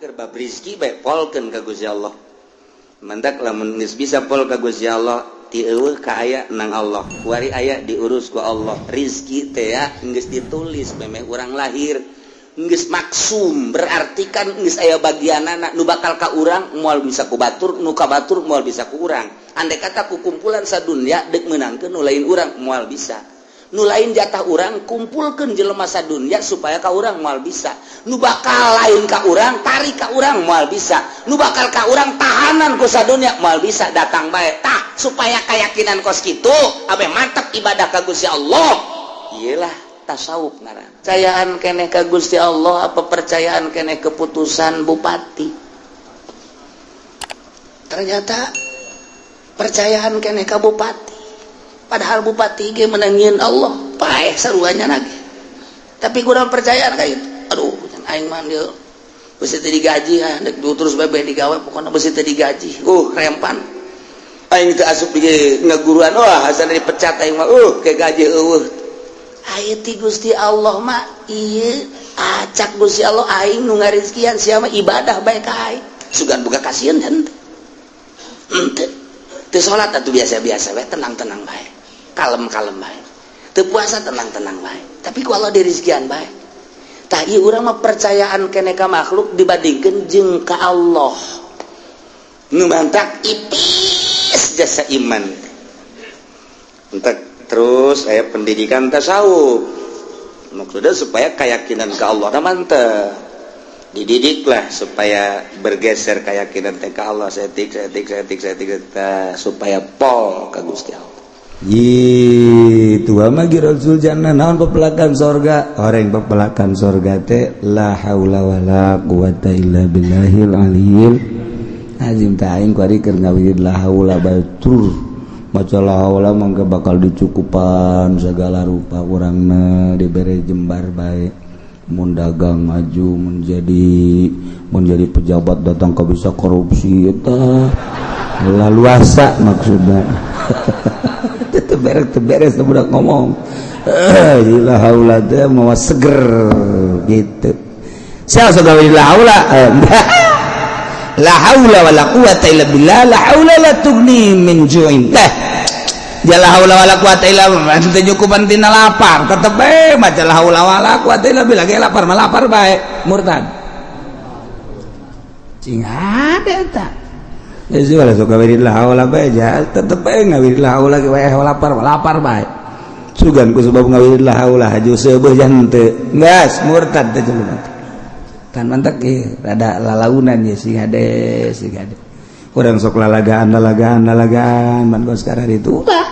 Keur bab rizki bae polkeun ka Gusti Allah. Mantak lamun geus bisa pol ka Gusti Allah, ti eueuh ka aya nang Allah. Kuari aya diurus ku Allah. Rizki teh ya geus ditulis memeh urang lahir. Geus maksum berarti kan geus aya bagianana nu bakal ka urang moal bisa ku batur, nu ka batur moal bisa ku urang. Andai kata ku kumpulan sadunya dek meunangkeun nu lain urang moal bisa. Nu lain jatah urang kumpulkeun jelema sadunya supaya ka urang moal bisa. Nu bakal lain ka urang tarik ka urang moal bisa. Nu bakal ka urang tahanan ku sadunya moal bisa datang bae. Tah supaya keyakinan kos kitu abe mantap ibadah ka Gusti Allah. Iyalah tasawuf ngaran. Percayaan keneh ka Gusti Allah apa percayaan keneh keputusan bupati? Ternyata percayaan keneh ka bupati. Padahal bupati ge menangin Allah, paeh saruanya lagi. Tapi kurang percayaan kayak itu. Aduh, aing mah dia besi teu digaji ah, dek terus bae digawe pokokna besi teu digaji. Rempan. Aing teu asup di ngaguruan, wah asana dipecat aing mah, ke gaji eueuh. Aya ti Gusti Allah mah ieu acak Gusti Allah aing nu ngarizkian sia mah ibadah bae ka aing. Sugan boga kasieun henteu. Henteu. Teu salat atuh biasa-biasa bae, tenang-tenang bae. Kalem-kalem bae. Teu puasa tenang-tenang bae. Tapi ku Allah dirizkian bae. Tah ieu urang mah percayaan keneh ka makhluk dibandingkeun jeung ka Allah. Nu mantak ipis jasa iman. Entak terus aya pendidikan tasawuf. Maksudnya supaya keyakinan ke Allah mantep. Dididiklah supaya bergeser keyakinan teh ka Allah setik setik setik setik supaya pol ka Gusti Allah. Ih, tua mah Rasul jannah naon pepelakan sorga, orang pepelakan sorga teh la haula wala quwata illa billahil aliyil azim. Tah aing kuari keur ngawirid la haula batur maca la haula mangga bakal dicukupan segala rupa, urangna dibere jembar bae, mun dagang maju, menjadi pejabat datang ke bisa korupsi eta laluasa maksudnya. Teu beres, teu beres, teu budak ngomong la haula teh mawa seger gitu. Saya sudah la haula, la haula wala quwata illa billah, la haula la tughni min ju'in. Teh ya la haula wala quwata illa billah teu nyukupan tina lapar, tetep bae maca la haula wala quwata illa billah ge lapar mah lapar bae, murtad cing ada eta. Ya sih wala sok ngawirid la haula bae ja, tetep bae ngawirid la haula ge wae lapar mah lapar bae. Sugan ku sebab ngawirid la haula haju seubeuh jan teu geus murtad teh jelema teh. Kan mantak ieu rada lalaunan ya, sing hade sing hade. Urang sok lalagaan lalagaan lalagaan man kos sekarang itu ulah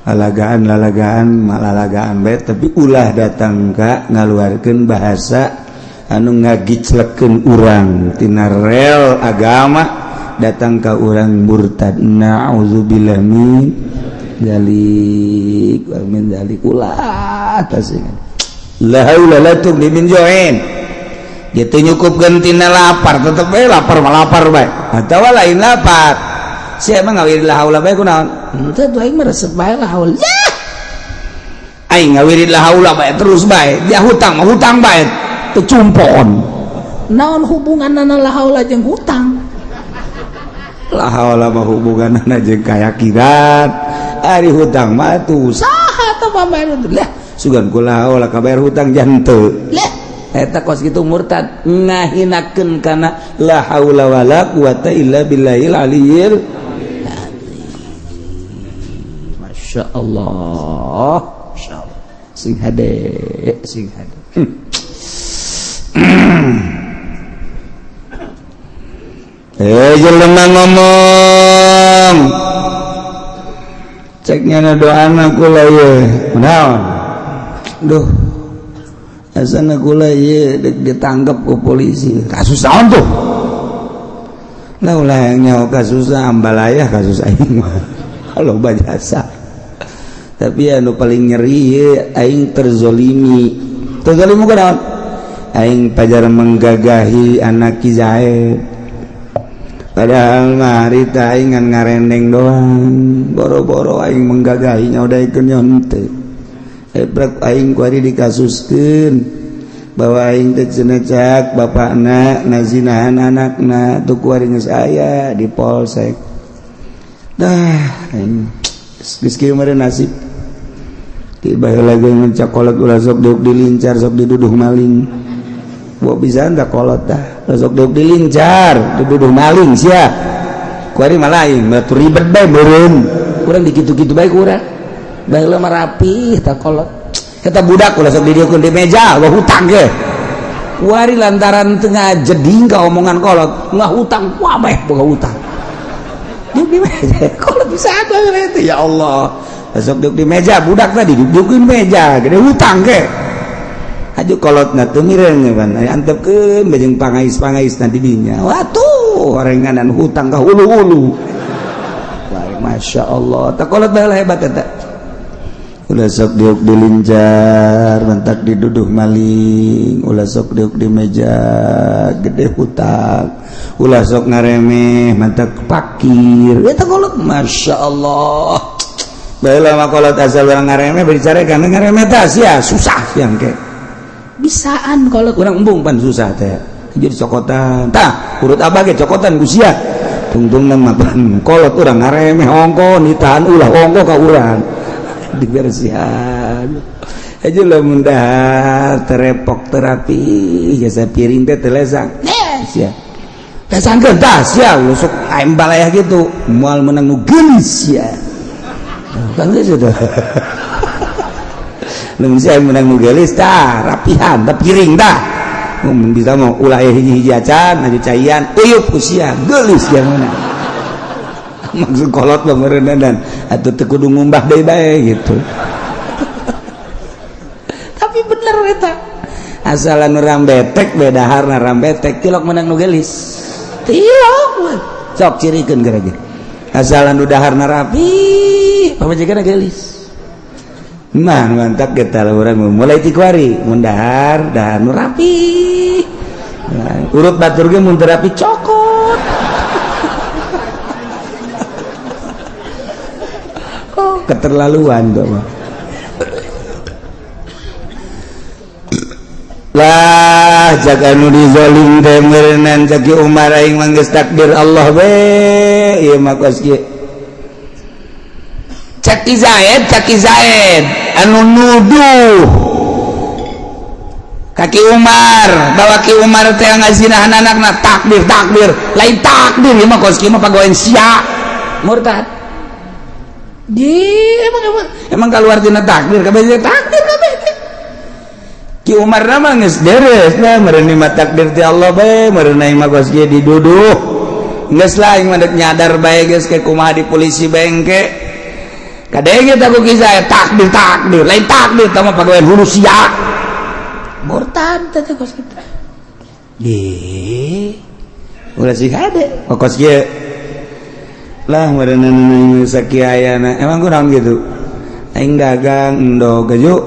lalagaan lalagaan lalagaan bae, tapi ulah datang ka ngaluarkeun bahasa anu ngagiclekeun urang tina rel agama, datang ka urang murtad, na'udzubillah min dzalik wa min dzalik. Ulah tasing la haula la tughni min ju'in gitu, nyukupkeun tina lapar, tetep bae lapar mah lapar bae atawa lain lapar. Sia emang ngawirid la haula bae kunaon? Henteu tuh, aing mah resep bae la haula. Aing ngawirid la haula bae terus bae, dia hutang mah hutang bae teu cumpon. Naon hubunganna la haula jeung hutang? La haula mah hubunganna jeung keyakinan, ari hutang mah tuh saha teh pambayar lah sugan ku la haula kabayar hutang janteu lah. Eta kos kitu murtad, ngahinakeun kana la haula wala quwata illa billahil aliyil. Masya Allah, Masya Allah, sing hade sing hade. Eh, jelema ngomong ceknya na doana kula ye naon, duh asana kula ye dek ditangkap ku polisi. Kasus naon tuh? Lah ulah yang nyawa kasus ambalaya, kasus aing mah kalau jasa. Tapi anu paling nyeri ye aing terzolimi. Terzolimi ku naon? Aing pajar menggagahi anak Ki Zaid, padahal mah harita aing ngan ngarendeng doang, boro-boro aing menggagahinya udah ikut nyonte. Ebrek aing kuari dikasuskeun. Bahwa aing teh cenah cak bapakna ngazinahan anakna tuh kuari geus aya di polsek. Dah aing geus kieu meureun nasib. Ti baheula ge ngecak kolot ulah sok diuk dilincar sok diduduh maling. Bawa bisa tah kolot dah. Sok diuk dilincar diduduh maling sia. Kuari mah lain, batu ribet bae meureun. Urang dikitu-kitu bae ku urang. Baheula mah rapih tah kolot. Eta budak ulah sok didieukeun di meja, wah hutang ge. Kuari lantaran tengah jeding ka omongan kolot, ngah hutang wabeh boga hutang. Diuk di meja, kolot bisa ada itu ya Allah. Sok diuk di meja, budak tadi diukeun meja, gede hutang ge. Aju kolotna teu mireung pan, antepkeun bajeng pangais-pangais na di dinya. Watuh, orenganan hutang ka hulu-hulu. Wah, Masya Allah, tah kolot baheula hebat eta. Ulah sok diuk dilincar mentak diduduh maling, ulah sok diuk di meja gede hutang, ulah sok ngaremeh mentak pakir eta kolot. Masya Allah, baheula mah kolot asal urang ngaremeh bicara karena ngaremeh tah sia susah siang ke Bisaan kolot. Urang embung pan susah teh jadi cokotan tah urut abah ge cokotan ku sia tungtungna mah pan kolot urang ngaremeh ongko ditahan ulah ongko ka urang dibersihan aja lamun dahar terepok terapi jasa piring teh telesang sia lesangkeun tah sia sok aing balayah gitu moal menang nu geulis sia kan geus teh lamun sia menang nu geulis tah rapihan tah piring tah mun bisa mah ulah hiji-hiji acan aju caian uyup ku sia geulis sia meunang. Maksud kolot mah meureun atuh teu kudu ngumbah deui bae gitu. Tapi bener eta. Asalan urang betek be daharna rambetek tilok menang nu geulis. Tilok we. Sok cirikeun geura ge. Asalan nu daharna rapi, pamajikanna geulis. Nah, mantap kita urang mulai ti kuari mun dahar dahar nu rapi. Nah, urut batur ge mun teu rapi cokot. Keterlaluan tuh mah. Lah jaga nu dizolim teh meureunnan cak Umar aing mah geus takdir Allah we ieu mah kos kieu. Cak Zaid anu nuduh ka Ki Umar bahwa Ki Umar teh ngazinahan anakna takdir takdir lain takdir ieu mah kos kieu mah pagawean sia murtad. Di emang keluar tina takdir kabeh takdir kabeh. Ki Umar mah geus beres lah meureun mah takdir ti Allah bae meureun aing mah kos kieu diduduh. Geus lah aing mah deuk nyadar bae geus ke kumaha di polisi bengke. Kadenge tah ku kisah takdir takdir lain takdir tah mah pagawean hulu sia. Murtad teh kos kitu. Di ulah sih hade kos kieu. Lah meureun sakiayana emang kunaon gitu aing dagang endog aju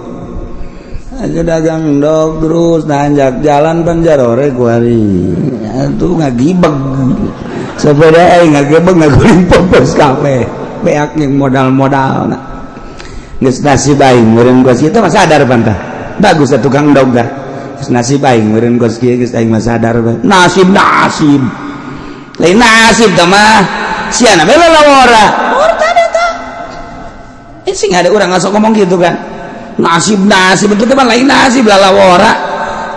aja dagang endog terus nanjak jalan panjarore kuari atuh ngagibeg sepeda aing ngagebeg ngaguling popos kabeh beak jeung modal-modalna geus nasib aing meureun kos kitu mah sadar pantah bagus atuh tukang endog dah geus nasib aing meureun kos kieu geus aing mah sadar nasib nasib lain nasib tah mah siana bela lawara murtad eta. Sing ada orang ngasok ngomong gitu kan nasib nasib itu mah lain nasib lah lawara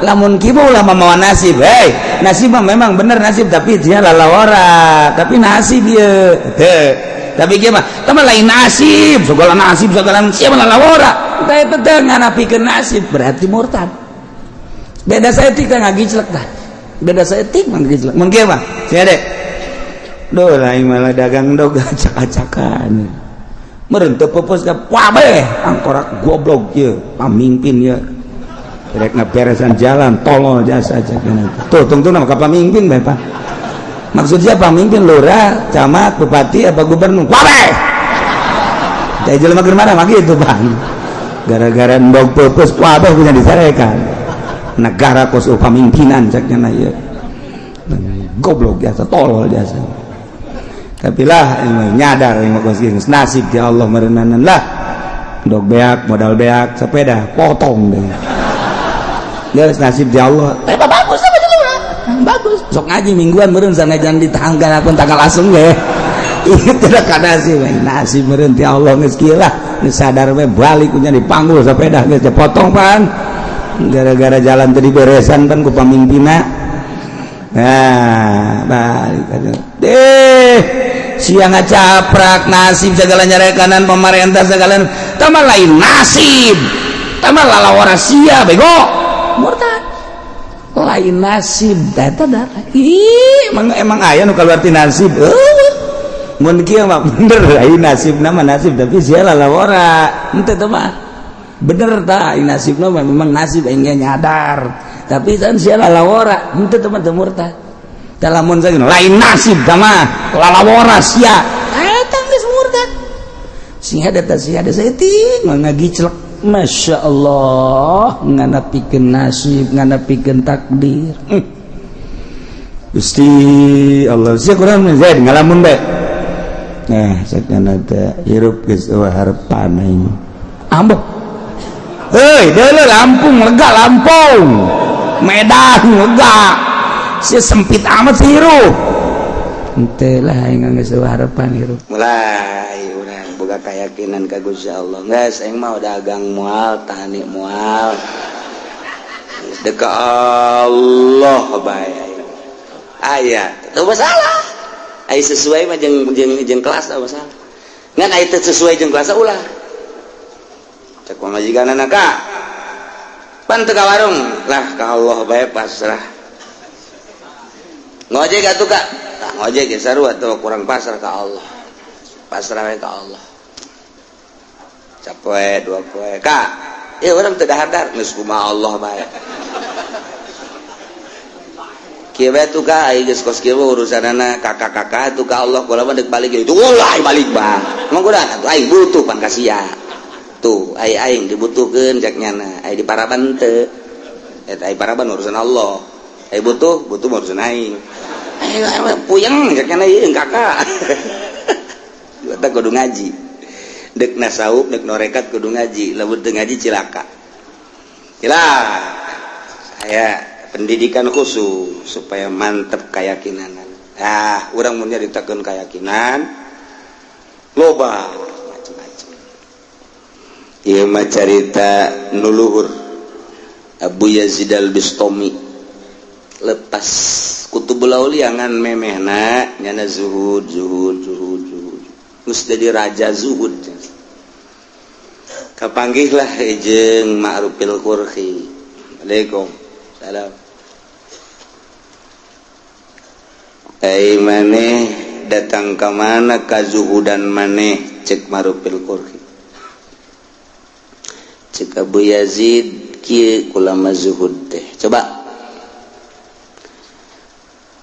lamun kieu ulah mamawa nasib hei nasib mah memang bener nasib tapi dia lalawara tapi nasib ieu teu tapi kieu mah teh mah lain nasib segala nasib segala sia mah lalawara teh eta teh nganapikeun nasib berarti murtad. Beda saeutik teh ngagiclek tah beda saeutik mah ngagiclek mun kieu mah sia deh. Duh lain malah dagang dog acak-acakan. Meureun teu pupus ka wabeh angkorak goblok ieu pamimpin ieu. Rek ngaberesan jalan tolol jasa acakna. Tuh tungtungna ka pamimpin bae Pak. Maksud siapa pamimpin lurah, camat, bupati apa gubernur? Wabeh. Teh jelema keur mana mah kitu Bang. Gara-gara endog pupus wabeh punya disarekan. Negara kos pamimpinan caknya ieu. Goblok jasa tolol jasa. Tapi lah nyadar yang nasib ya Allah merenanan lah dog beak modal beak sepeda potong deh. Geus nasib di Allah. Eh, bagus sama jelema. Bagus. Sok ngaji mingguan meureun sanajan ditanggal akun tanggal asem ge. Ieu tidak ka nasib, nasib meureun ti Allah geus kieu lah. Geus sadar we balik nya dipanggul sepeda geus dipotong pan. Gara-gara jalan tadi beresan pan ku pamimpinna. Nah, balik aja. Deh, siang ngacaprak nasib segala nyarekanan pemerintah segala tambah lain nasib. Tambah lalawara sia bego. Murtad. Lain nasib eta darah. Ih, emang emang aya nu kaluar ti nasib. Eueuh. Mun kieu mah bener lain nasib nama nasib tapi sia lalawara. Henteu teh mah. Bener tah ai nasibna mah memang nasib aing ge nyadar. Tapi kan sia lalawara, henteu teh mah teu murtad. Tah lamun sakitu lain nasib tah mah lalawara sia. Eta geus murtad. Sing hade teh sia hade saeutik mah ngagiclek. Masya Allah nganapikeun nasib nganapikeun takdir. Gusti Allah sia kurang zaid ngalamun bae. Nah sakana teh hirup geus eueuh harepan aing. Ambo. Heuy deuleu Lampung lega Lampung. Medan lega. Sia sempit amat sih hirup. Henteu lah aing geus eueuh harepan hirup. Mulai urang boga keyakinan ka Gusti Allah. Geus aing mah dagang moal, tani moal. Geus dek ka Allah bae aing. Aya, teu masalah. Ai sesuai mah jeung jeung jeung kelas teu masalah. Ngan ai teu sesuai jeung kelas ulah. Cek pamajikanana ka. Pan teu ka warung lah ka Allah bae pasrah. Ngojek atuh ka? Tah ngojek ge sarua atuh kurang pasrah ka Allah. Pasrah we ka Allah. Capoe dua poe ka. Ieu urang teu dahar-dahar geus kumaha Allah bae. Kieu bae tuh ka ai geus kos kieu urusanana kakak-kakak tuh ka Allah kula mah deuk balik itu ulah balik bah. Emang kuda atuh aing butuh pan ka sia. Tuh ai aing dibutuhkeun cek nyana, ai di paraban teu. Eta ai paraban urusan Allah. Ai butuh, butuh mah urusan aing. Aing puyeng cek nyana ieu kakak. Eta kudu ngaji. Dek nasawuf, dek norekat kudu ngaji, lamun teu ngaji cilaka. Cilaka. Saya pendidikan khusus supaya mantep keyakinan. Nah, urang mun nyaritakeun keyakinan loba macam-macam. Ieu mah carita nu luhur Abu Yazid Al-Bistami lepas Kutubul Aulia ngan memehna nyana zuhud zuhud zuhud zuhud. Geus jadi raja zuhud. Kapanggihlah jeung Ma'rufil Qurhi. Waalaikum salam. Ai maneh datang ka mana kazuhudan maneh cek Ma'rufil Qurhi. Cek Abu Yazid kieu kulama zuhud teh. Coba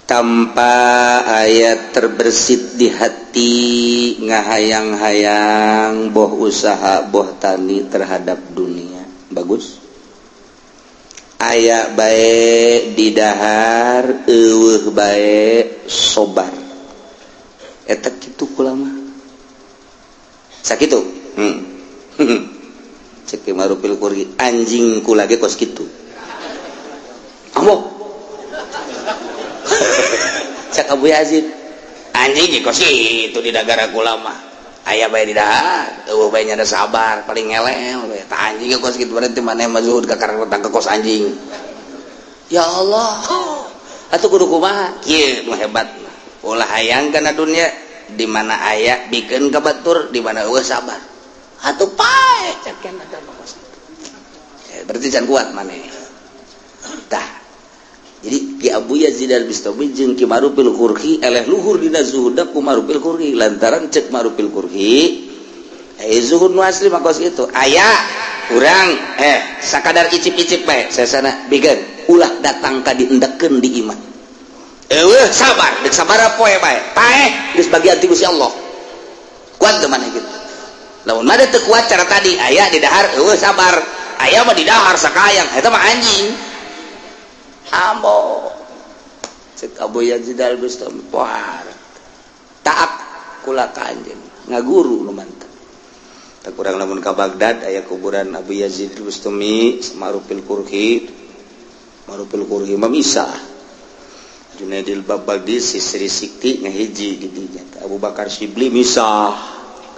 tanpa ayat terbersit di hati ngahayang-hayang boh usaha boh tani terhadap dunia. Bagus. Aya bae didahar eueuh bae sobar. Eta kitu kulama. Sakitu. Cek Ma'rufil Qurhi anjing kula ge kos kitu. Ambo. Cek Abu Yazid anjing ge kos kitu di dagara kula mah. Aya bae didahar, eueuh bae nya sabar, paling ngelel we. Tah anjing ge kos kitu berarti maneh mah zuhud ka karang ka kos anjing. Ya Allah. Atuh kudu kumaha? Kieu nu hebat. Ulah hayang kana dunia di mana aya bikeun ka batur, di mana eueuh sabar. Atuh pae cek kana kos kitu. Berarti can kuat maneh. Tah. Jadi Ki Abu Yazid Al-Bistami jeung Ki Ma'rufil Qurhi eleh luhur dina zuhudna ku Ma'rufil Qurhi lantaran cek Ma'rufil Qurhi zuhud nu asli mah kos kitu. Aya urang sakadar icip-icip bae sesana bigeun ulah datang ka diendekeun di imah. Eueuh sabar deuk sabaraha poe bae paeh geus bagian ti Gusti Allah. Kuat teu maneh kitu. Lamun mah teu kuat cara tadi aya di dahar eueuh sabar, aya mah di dahar sakayang eta mah anjing. Ambo cek Abu Yazid Al-Bustami poar taat kula ka anjeun ngaguru nu mantep. Tak kurang lamun ka Baghdad aya kuburan Abu Yazid Al-Bustami Ma'rufil Qurhi. Ma'rufil Qurhi mah misah. Junaidil Babadi si Sri Sikti ngahiji di dinya. Abu Bakar Sibli misah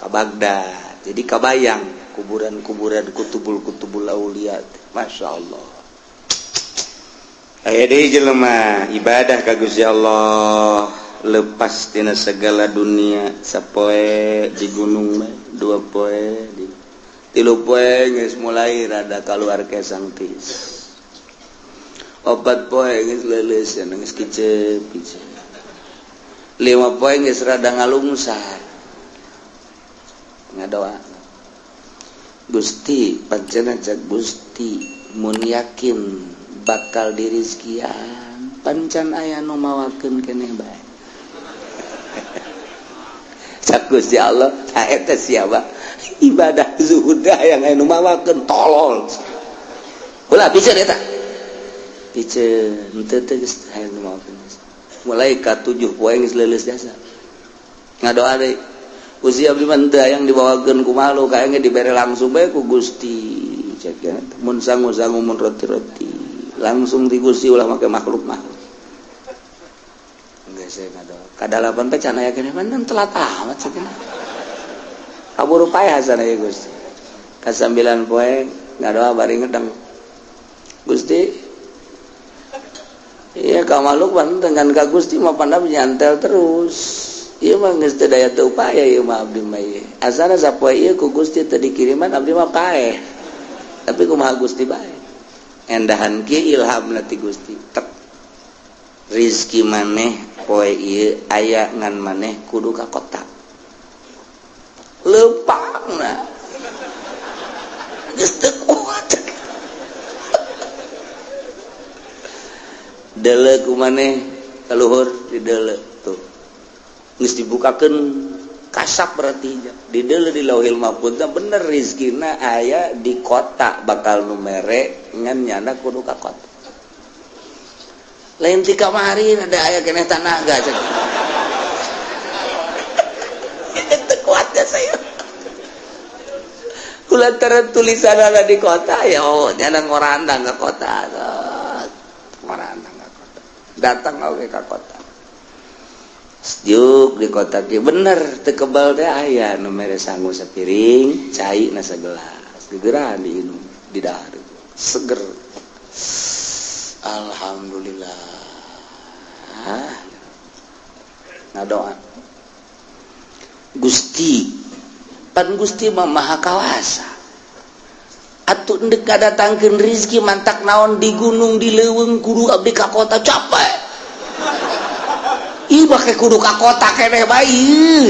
ka Baghdad. Jadi kabayang kuburan-kuburan kutubul-kutubul aulia. Masya Allah. Aya deui jelema ibadah ka Gusti Allah lepas tina segala dunia, sapoe di gunung mah, 2 poe di 3 poe geus mulai rada keluar kesang tis, 4 poe geus leuleus, geus kicep kicep, 5 poe geus rada ngalungsar, ngadoa, "Gusti, pancena cak Gusti mun yakin bakal dirizkian, pancan aya nu mawakeun keneh bae." Cak Gusti Allah, "Tah, eta siapa ibadah zuhud yang aya nu mawakeun, tolol." Ulah piceun eta, piceun henteu teh geus aya nu mawakeun. Mulai ka 7 poe geus leuleus jasa, ngadoa deui, "Gusti, abdi mah henteu hayang dibawakeun ku makhluk, hayang dibere langsung bae ku Gusti," cek ya, "mun sangu-sangu, mun roti-roti langsung di Gusti, ulah make makhluk-makhluk." Geus saya ngadoa kadalapan teh can aya keneh, man telat amat cenah, kaburu payah sana ya Gusti. Ka 9 poe ngadoa bari ngedeng, "Gusti, iya ka makhluk mah dengan ka Gusti mah pandam nyantel terus. Ieu mah geus teu daya teu upaya ieu mah abdi mah ieu. Asana sapoe ieu ku Gusti teu dikiriman, abdi mah paeh. Tapi kumaha Gusti bae." Endahan kieu ilhamna ti Gusti. Tek. "Rizki maneh poe ieu aya, ngan maneh kudu ka kota." Leumpangna. Geus teu kuat. Deuleu ku maneh ka luhur, dideuleu tuh. Geus dibukakeun kasap, berarti di deuleu di Lauhil Mahfuz bener rizkina aya di kota, bakal nu mere, ngan nyana kudu ka kota. Lain ti kamari ada aya keneh tanaga cek. Itu kuatnya saya. Kulantaran tulisan ada di kota ya, oh nyana ngorandang ke kota. Ngorandang ke kota. Datang oge ka kota. Sejuk di kota ki bener teu kebal teh aya nu mere sangu sapiring, cai na sagelas. Gegeran diinum, di dahar. Seger. Alhamdulillah. Ngadoa. "Gusti, pan Gusti mah maha kawasa. Atuh endek ngadatangkeun rizki mantak naon di gunung, di leuweung kudu abdi ka kota, capek. Ih, make kudu ka kota keneh bae.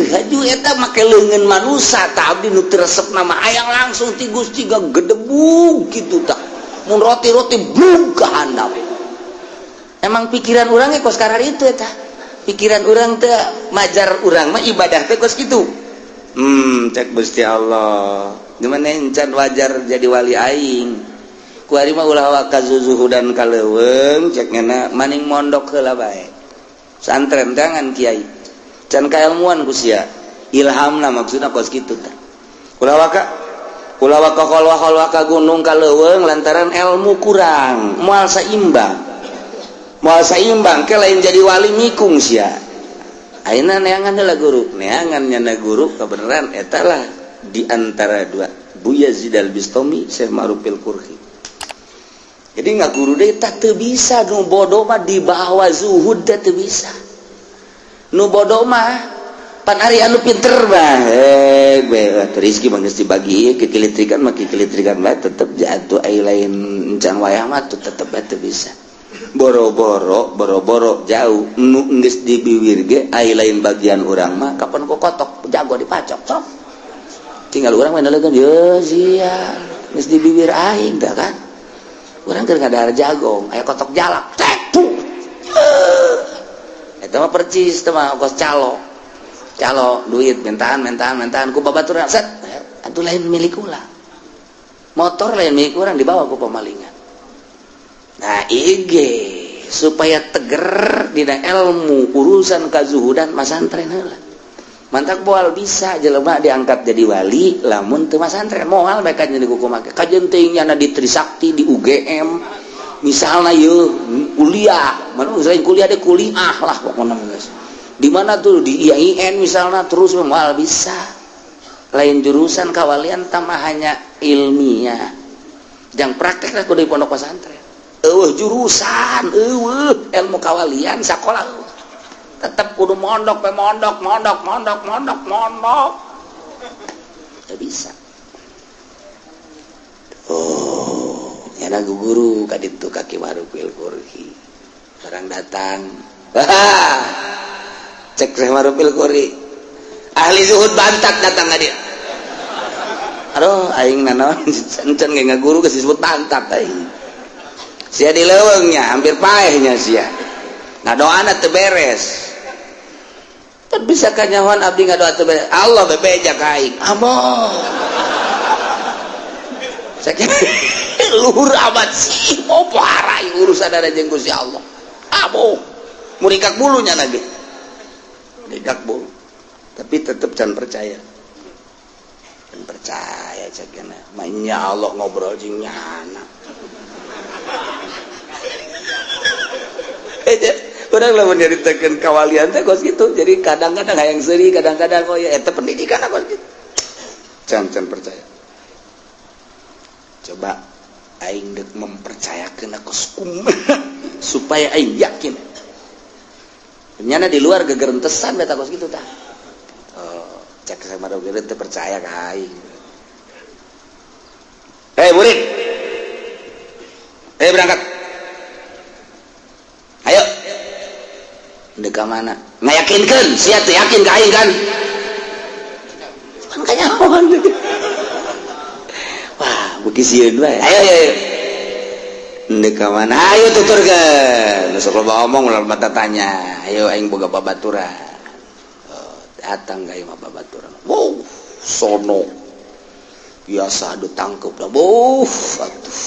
Haju eta make leungeun manusa tah, abdi nu teu resep nama hayang langsung ti Gusti gedebug kitu tah. Mun roti-roti blug ka handap." Emang pikiran urang ge kos itu eta. Pikiran urang teh majar urang mah ibadah teh kos kitu. Cek Gusti Allah. Gimana encan wajar jadi wali aing. Kuari mah ulah waka zuzuhudan ka leuweung, cek ngena maning mondok heula bae. Santren jangan kiai. Can kailmuan ku sia. Ilhamna maksudna kos kitu tah. Ulah waka kholwah-kholwah ka gunung, ka leuweung, lantaran ilmu kurang, moal saimbang. Moal saimbang ke lain jadi wali, mikung sia. Ayeuna neangan heula guru, neangan nyana guru kebenaran eta lah di antara dua, Buya Yazid Al-Bistami, Syekh Ma'rufil Qurhi. Jadi nggak guru deh tak teu bisa, nu bodoh mah dibawa zuhud teh teu bisa. Nu bodoh mah pan ari anu pinter mah eh rezeki mah geus dibagi, kikilitrikan mah kikilitrikan bae tetep jatuh, ai lain encan wayah mah tuh tetep bae teu bisa. Boro-boro boro-boro jauh, nu geus dibiwir ge ai lain bagian urang mah kapan ku kotok jago dipacok sok. Tinggal urang mah nelegeun ye sia geus dibibir aing tah kan. Urang keur ngadahar jagong aya kotok jalak tek puh. Eta mah percis teh mah kos calo. Calo duit mintaan mintaan mintaan ku babaturan set atuh lain milik ulah. Motor lain milik urang dibawa ku pemalingan. Nah, IG supaya teger dina ilmu urusan kazuhudan masantren heula. Mantak moal bisa jelema diangkat jadi wali lamun teu masantren, moal mereka jadi kuku make. Kajen teuing nyana di Trisakti, di UGM, Misalnya yeuh kuliah, mana selain kuliah deh kuliah lah pokoknya guys. Di mana tuh di IAIN misalnya terus moal bisa. Lain jurusan kawalian tambah hanya ilmiah. Jang praktek lah kudu di pondok pesantren. Eueuh jurusan, eueuh ilmu kawalian sakola eueuh. Tetep kudu mondok, pe mondok, mondok, mondok, mondok, mondok. Teu bisa. Oh, nyana guru ka ditu ka Ki Marufil Qurhi. Orang datang. Cek Syekh Marufil Qurhi. Ahli zuhud bantat datang ka dia. Aduh, aing nanaon encan ge ngaguru geus disebut bantat aing. Sia di leuweungnya, hampir paehnya sia. Nah doana teu beres. Teu bisa kanyahoan abdi ngadoa teu beres. Allah bebeja ka aing. Amoh. Saking luhur amat sih, mau parah urusan ada jeung Gusti Allah. Amoh. Murikak bulunya lagi. Murikak bulu. Tapi tetep can percaya. Can percaya cekena. Mainnya Allah ngobrol jeung nyana. Urang lamun nyaritakeun kawalian teh kos kitu. Jadi kadang-kadang hayang seuri, kadang-kadang oh ya eta pendidikan kos kitu. Can percaya. Coba aing deuk mempercayakeun kos kumaha supaya aing yakin. Nyana di luar gegerentesan beta kos kitu tah. Oh, cek sama dogeur teu percaya ka aing. Hei murid. Hei berangkat. Ayo. Deuk ka mana? Ngayakinkeun, sia teu yakin ka aing kan? Cuman kanyahoan. Wah, beuki sieun bae. Ayo ayo ayo. Deuk ka mana? Ayo tuturkeun. Nu sok loba omong ulah loba tanya. Ayo aing boga babaturan. Oh, datang ka imah babaturan. Wow, sono. Biasa adu tangkeup lah. Wuh, atuh.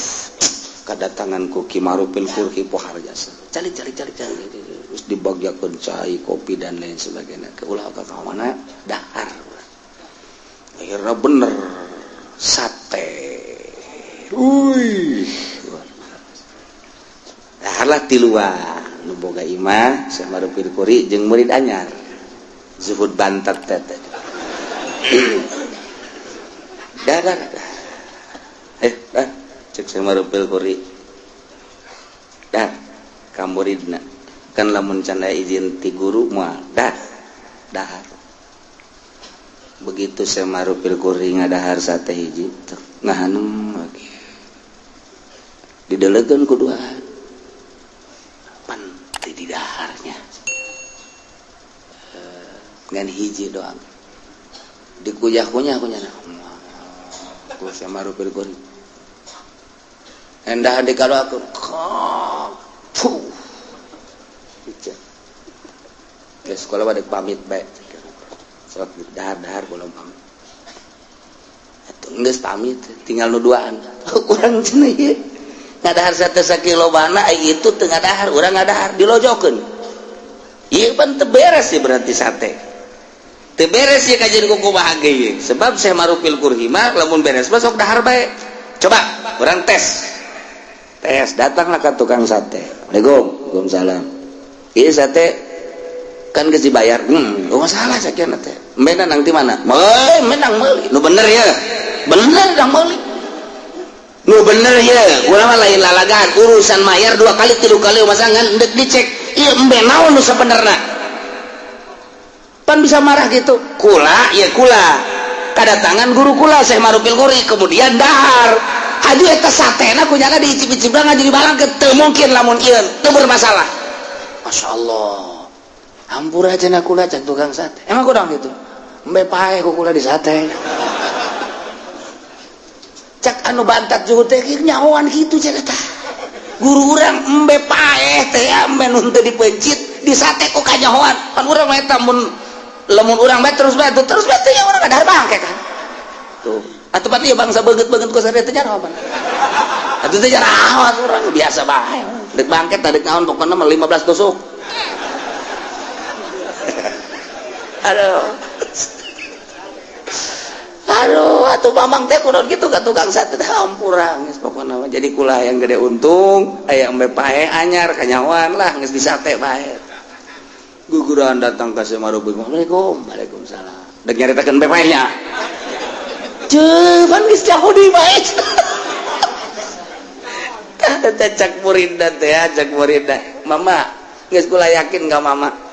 Kedatangan ku Ki Marufil Qurhi pohar jasa. Cari cari cari cari. Terus dibagiakeun cai, kopi dan lain sebagainya. Ke ulah ka mana? Dahar. Akhirnya bener sate. Wih, daharlah tiluan nu boga imah Syekh Marufil Qurhi jeung murid anyar. Zuhud bantat teh. Dah dah dah. Dah cek Syekh Marufil Qurhi. Dah ka muridna. Kan lamun can aya izin ti guru moal dah. Dahar. Begitu Syekh Marufil Qurhi ngadahar sate hiji ngahanum lagi. Didelegeun ku duaan. Pan teu didaharnya. Ngan hiji doang. Dikuyah-kunyah kunyah. Ku Syekh Marufil Qurhi. Endah di kalau aku puh. Ke sekolah pada pamit bae. Sok dahar-dahar belum pamit. Atuh geus pamit, tinggal nu duaan. Urang cenah ieu. Ngadahar sate sakilo bana ai itu teu ngadahar, urang ngadahar dilojokeun. Ieu pan teu beres sih berarti sate. Teu beres ieu kajian ku kumaha ge ieu. Sebab Syekh Marufil Qurhi mah lamun beres mah sok dahar bae. Coba urang tes. Tes, datanglah ke tukang sate. Assalamualaikum, waalaikumsalam. Ieu sate kan geus dibayar. Oh masalah sakieu teh. Menang nang ti mana? Menang meuli. Nu bener ya. Bener dang meuli. Nu bener ya. Urang mah lain lalagan, urusan mayar 2 kali 3 kali masa ngan deuk dicek. Ieu embe naon nu sabenerna? Pan bisa marah gitu. Kula ya kula. Kadatangan guru kula Syekh Marufil Qurhi kemudian dahar. Aduh eta satena kunyana diicip-icip jadi barang teu mungkin lamun ieu teu bermasalah. Masya Allah. Hampura cenah kula cek tukang sate. Emang kurang gitu. Embe paeh ku kula di sate. Cek anu bantat juhud teh nyahoan kitu cek eta. Guru urang embe paeh teh embe nu teu dipencit di sate ku kanyahoan. Pan urang mah eta mun lamun urang bae terus bae terus bae teh urang ngadahar bangke kan. Tuh. Atuh pan ieu bangsa beungeut-beungeut ku sate teh jarawan. Atuh teh jarawan urang biasa bae. Deuk bangket deuk naon pokona mah 15 tusuk. Aduh. Aduh, atuh mamang teh kunaon kitu ka tukang sate teh hampura geus pokona mah jadi kula yang gede untung aya embe pae anyar kanyawan lah geus disate bae. Guguran datang ka Semarubi. Assalamualaikum. Waalaikumsalam. Dek nyaritakeun embe paehnya. Cuman geus Yahudi bae. Tah cak muridna teh, cak muridna. Mama, geus kula yakin ka mama.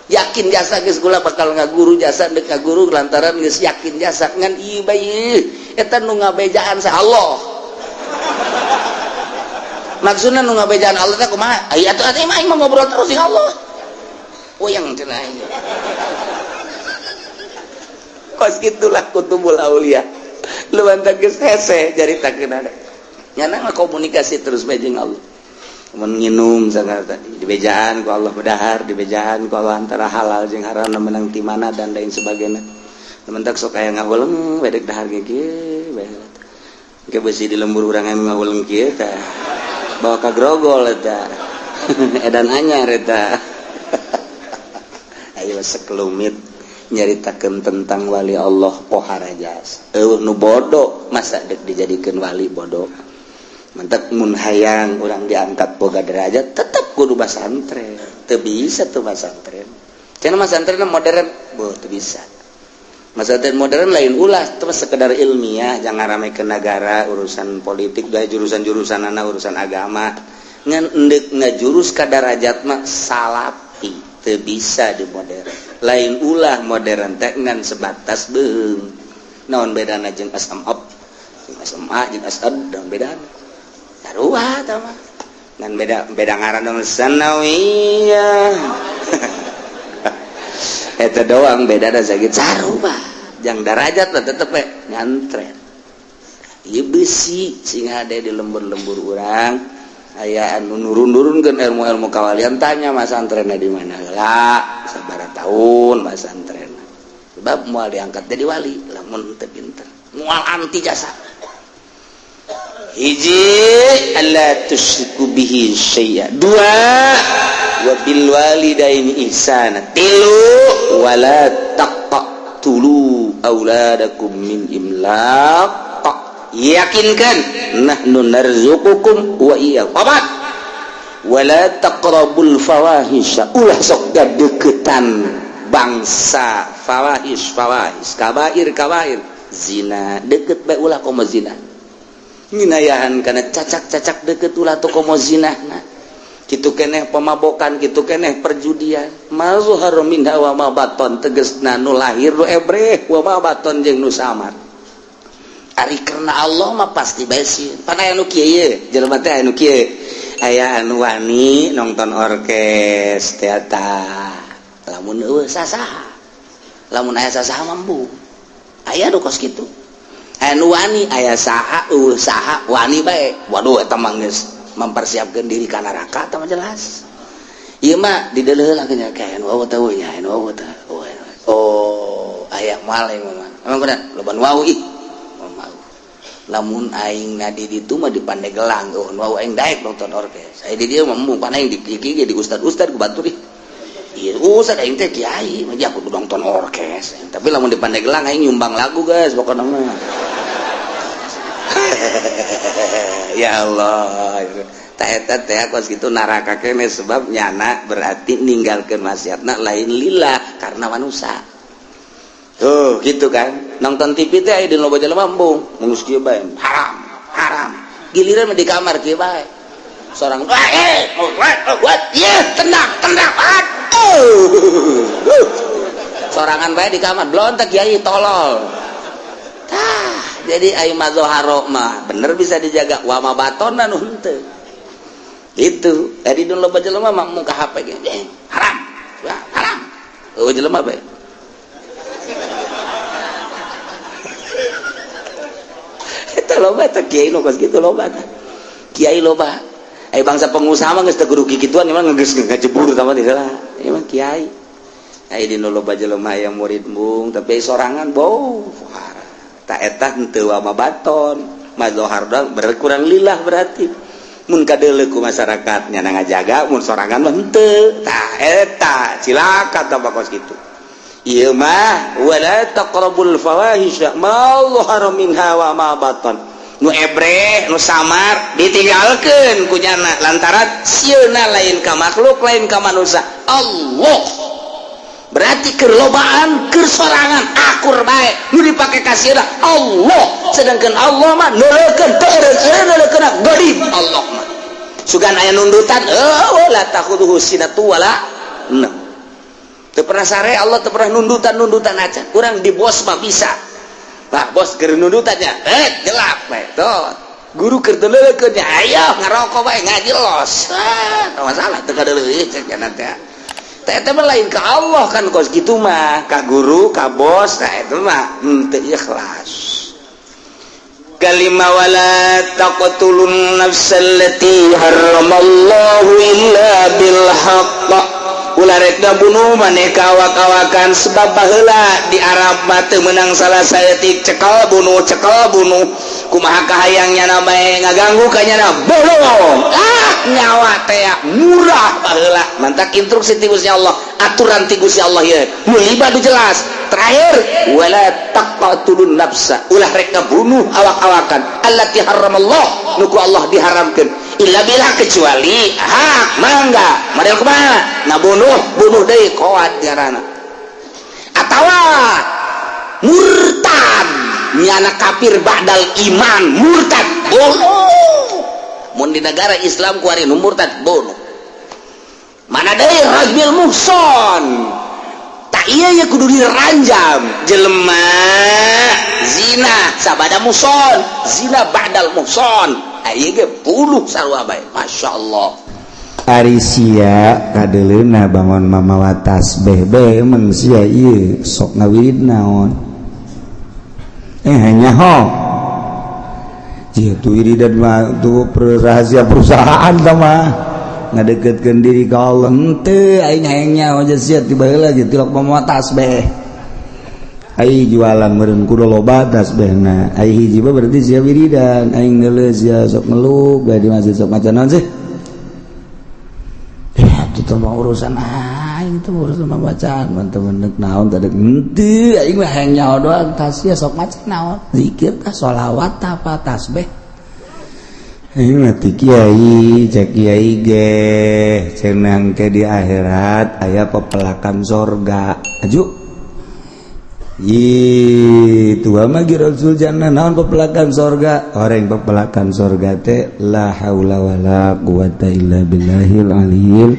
Yakin jasa geus kula bakal ngaguru jasa deuk ngaguru lantaran geus yakin jasa ngan ieu bae eta nu ngabejaan sa Allah. Maksudna nu ngabejaan Allah teh kumaha? Aya atuh atuh mah aing mah ngobrol terus jeung Allah. Uyang cenah aing. Kos gitulah kutubul aulia. Lu mantap geus hese caritakeun ada. Nyana mah komunikasi terus bae jeung Allah. Mun nginum sagala tadi dibejaan ku Allah bedahar, dibejaan ku Allah antara halal jeung haram menang ti mana dan lain sebagainya. Temen tak sok aya ngahuleng bedek dahar ge kieu bae. Ke besi di lembur urang anu ngahuleng kieu tah. Bawa ka grogol eta. Edan anyar eta. Ayo sekelumit nyaritakeun tentang wali Allah pohara jasa. Eueuh nu bodoh masa dek dijadikeun wali bodoh. Mantap mun hayang urang diangkat boga derajat tetep kudu basantren. Teu bisa tuh basantren. Cenah masantren modern, boh teu bisa. Masantren modern lain ulah terus sekedar ilmiah, jangan rame ke negara, urusan politik, dah jurusan-jurusan anak urusan agama. Ngan endek ngajurus ka darajat mah salapi, teu bisa di modern. Lain ulah modern teh ngan sebatas beung. Naon bedana jeung SMA, jeung SMA jeung SAD naon bedana? Sarua tah mah. Ngan beda beda ngaran dong sanawiyah. Eta doang beda da sakit sarua. Jang darajat lah tetep we nyantren. Ieu besi sing hade di lembur-lembur urang aya anu nurun-nurunkeun ilmu-ilmu kawalian tanya masantrenna di mana heula sabaraha tahun masantrenna. Sebab moal diangkat jadi wali lamun teu pinter. Moal anti jasa. Hiji alla tusyriku bihi syai'a. Dua wa bil walidaini ihsana. Tilu wala taqtulu auladakum min imlaq. Yakinkan nahnu narzuqukum wa iyyakum. Opat wala taqrabul fawahisha. Ulah sok gadeukeutan bangsa fawahish fawahish kabair kabair zina deket bae ulah komo zina. Nginayahan karena cacak-cacak deket ulah tuh komo zina nah kitu keneh pemabokan kitu keneh perjudian mazhar minha wa ma baton tegesna nu lahir nu ebreh wa ma baton jeung nu samar. Ari karena Allah mah pasti bae sieun. Pan aya nu kieu ye jelema teh aya nu kieu aya anu wani nonton orkes teater lamun eueuh sasaha lamun aya sasaha mambu aya nu kos kitu anu wani aya saha eueuh saha wani bae waduh eta mah geus mempersiapkeun diri ka neraka eta mah jelas ieu mah dideuleuh nya kayak anu eueuh teh nya anu eueuh teh oh aya moal aing mah emang kuda loba nu wau ih mau lamun aing na di ditu mah di Pandeglang eueuh nu wau aing daek nonton orkes aya di dieu mah embung pan aing di kieu di ustad-ustad ku batur ih ieu ustad aing teh kiai mah kudu nonton orkes tapi lamun di Pandeglang aing nyumbang lagu guys pokona mah. Ya Allah tak eta teh kos kitu neraka kene sebab nyana berarti ninggalkeun maksiatna lain lillah karena manusia tuh gitu kan nonton TV teh aya di loba jelema embung mun geus kieu bae haram haram giliran mah di kamar kieu bae seorang what yeah tenang tenang aduh sorangan bae di kamar blontek kiai tolol. Tah jadi ai mazharo mah bener bisa dijaga wa ma batonna nu henteu itu tadi dun loba jelema mah muka HP ge haram wah haram eueuh jelema bae eta loba teh kiai nu kos kitu loba teh kiai loba ai bangsa pengusaha mah geus teu kudu kikituan emang geus ngajebur tah mah lah emang kiai ai di nu loba jelema aya murid embung tapi sorangan bau tak eta henteu wa ma baton mazhar doang berkurang lillah berarti mun kadeuleu ku masyarakat nyana ngajaga mun sorangan mah henteu tah eta cilaka tah kos kitu. Ieu mah wala taqrabul fawahisha ma dhahara minha wa ma batan. Nu ebre, nu samar ditinggalkeun ku nyana lantaran sieuna lain ka makhluk, lain ka manusia, Allah. Berarti keur lobaan, keur sorangan akur bae, nu dipake ka sieuna Allah, sedangkan Allah mah neuleukeun teu eureun, gharib Allah mah. Sugan aya nundutan, oh, la ta'khudzuhu sinatu wala naum. Teu pernah sare Allah, teu pernah nundutan-nundutan aja. Kurang di bos mah bisa. Pak bos keur nundutannya, eh gelap bae. Tuh. Guru keur teu nya, ayo ngarokok bae, ngaji los. Ah, teu masalah, teu kadeuleuh cek nya teh. Teh teh mah lain ka Allah kan kos kitu mah, ka guru, ka bos, nah itu mah henteu ikhlas. Kalima wala taqtulun nafsal lati harramallahu illa bil haqq. Ulah rek bunuh maneh ka awak-awakan, sebab baheula di Arab mah teu meunang salah saeutik, cekel bunuh, cekel bunuh. Kumaha kahayang nyana bae, ngaganggu ka nyana, bunuh. Ah, nyawa teh murah baheula. Mantak instruksi ti Gusti Allah, aturan ti Gusti Allah ieu nu lima jelas. Terakhir, wala taqtulun nafsa, ulah rek ngabunuh awak-awakan, allati harramallah, nu ku Allah diharamkeun, illa bila, kecuali hak. Mangga model kumaha? Nah, bunuh, bunuh deui koat ngaranna atawa murtad. Nyana kafir ba'dal iman, murtad, bunuh. Mun di negara Islam kuari nu murtad bunuh. Mana deui? Rajmil muhson. Tak iya ya, kudu diranjam. Jelema zina sabada muhson, zina ba'dal muhson, ieu ge bunuh sarua bae. Masya Allah. Ari sia kadeleuna bangun mamawa tasbeh be, emang sia ieu sok ngawirid naon? Eh, nyaho. Ieu tuh wiridan mah tuh rahasia perusahaan tah mah, ngadeketkeun diri ka Allah. Henteu, aing hayang nyaho aja sia ti baheula ge tilok mamawa tasbeh. Ai jualan meureun kudu loba tasbehna. Ai hiji mah berarti sia wiridan. Aing neuleuh sia sok ngeluh bae di masjid, sok maca naon sih? Ya, itu mah urusan aing, itu urusan bacaan teman-teman naon tadi. Henteu, aing mah hayang nyaho doang tah sia sok maca naon, zikir tah, sholawat tah, apa tasbih. Aing mah ti kiai, cek kiai ge cenah ke di akhirat aya pepelakan sorga. Aju. Ih, tua mah Rasul jannah, naon pepelakan sorga? Orang pepelakan sorga teh la haula wala quwata illa billahil aliyil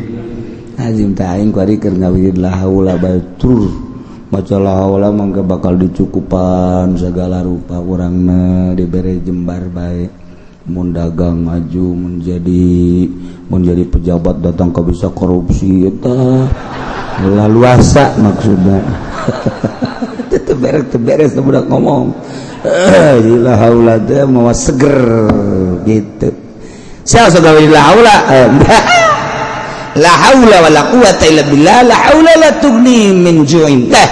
azim. Tah, aing kuari keur ngawirid la haula bae tur maca la haula, mangga bakal dicukupan segala rupa, urangna dibere jembar bae. Mun dagang maju, menjadi pejabat datang ke bisa korupsi eta laluasa maksudnya. Itu beres, beres budak ngomong la haula teh mau seger gitu. Saya sudah la haula, la haula wala quwata illa billah, la haula la tughni min ju'in teh.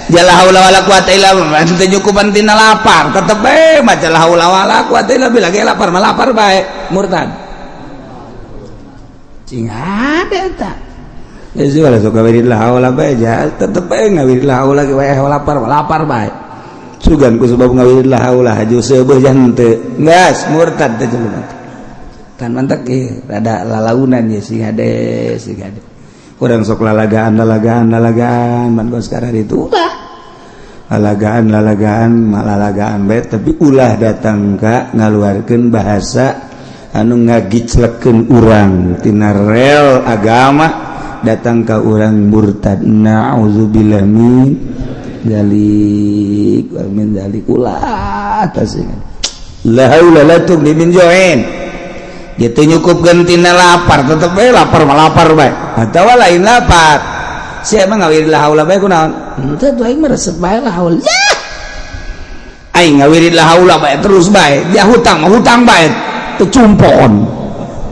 Ya, la haula wala quwata illa billah teu nyukupan tina lapar, tetep bae maca la haula wala quwata illa billah ge lapar mah lapar bae, murtad. Cing ada eta. Ya sih, wala sok ngawirid la haula bae ja, tetep bae ngawirid la haula ge wae lapar lapar bae. Sugan ku sebab ngawirid la haula haju seubeuh jan teu geus murtad teh jelema. Kan mantak ieu rada lalaunan ya, sing hade, sing hade. Urang sok lalagaan lalagaan lalagaan man sekarang itu ulah lalagaan lalagaan lalagaan bae, tapi ulah datang ka ngaluarkeun bahasa anu ngagiclekeun urang tina rel agama, datang ke orang murtad. Na'udzubillah min dzalik wa min dzalik. Ulah tasing la haula la tughni min ju'in gitu, nyukupkeun tina lapar, tetep bae lapar mah lapar bae. Atawa lain lapar, sia emang ngawirid la haula bae kunaon? Henteu tuh, aing mah resep bae la haula. Aing ngawirid la haula bae terus bae, dia hutang mah hutang bae teu cumpon.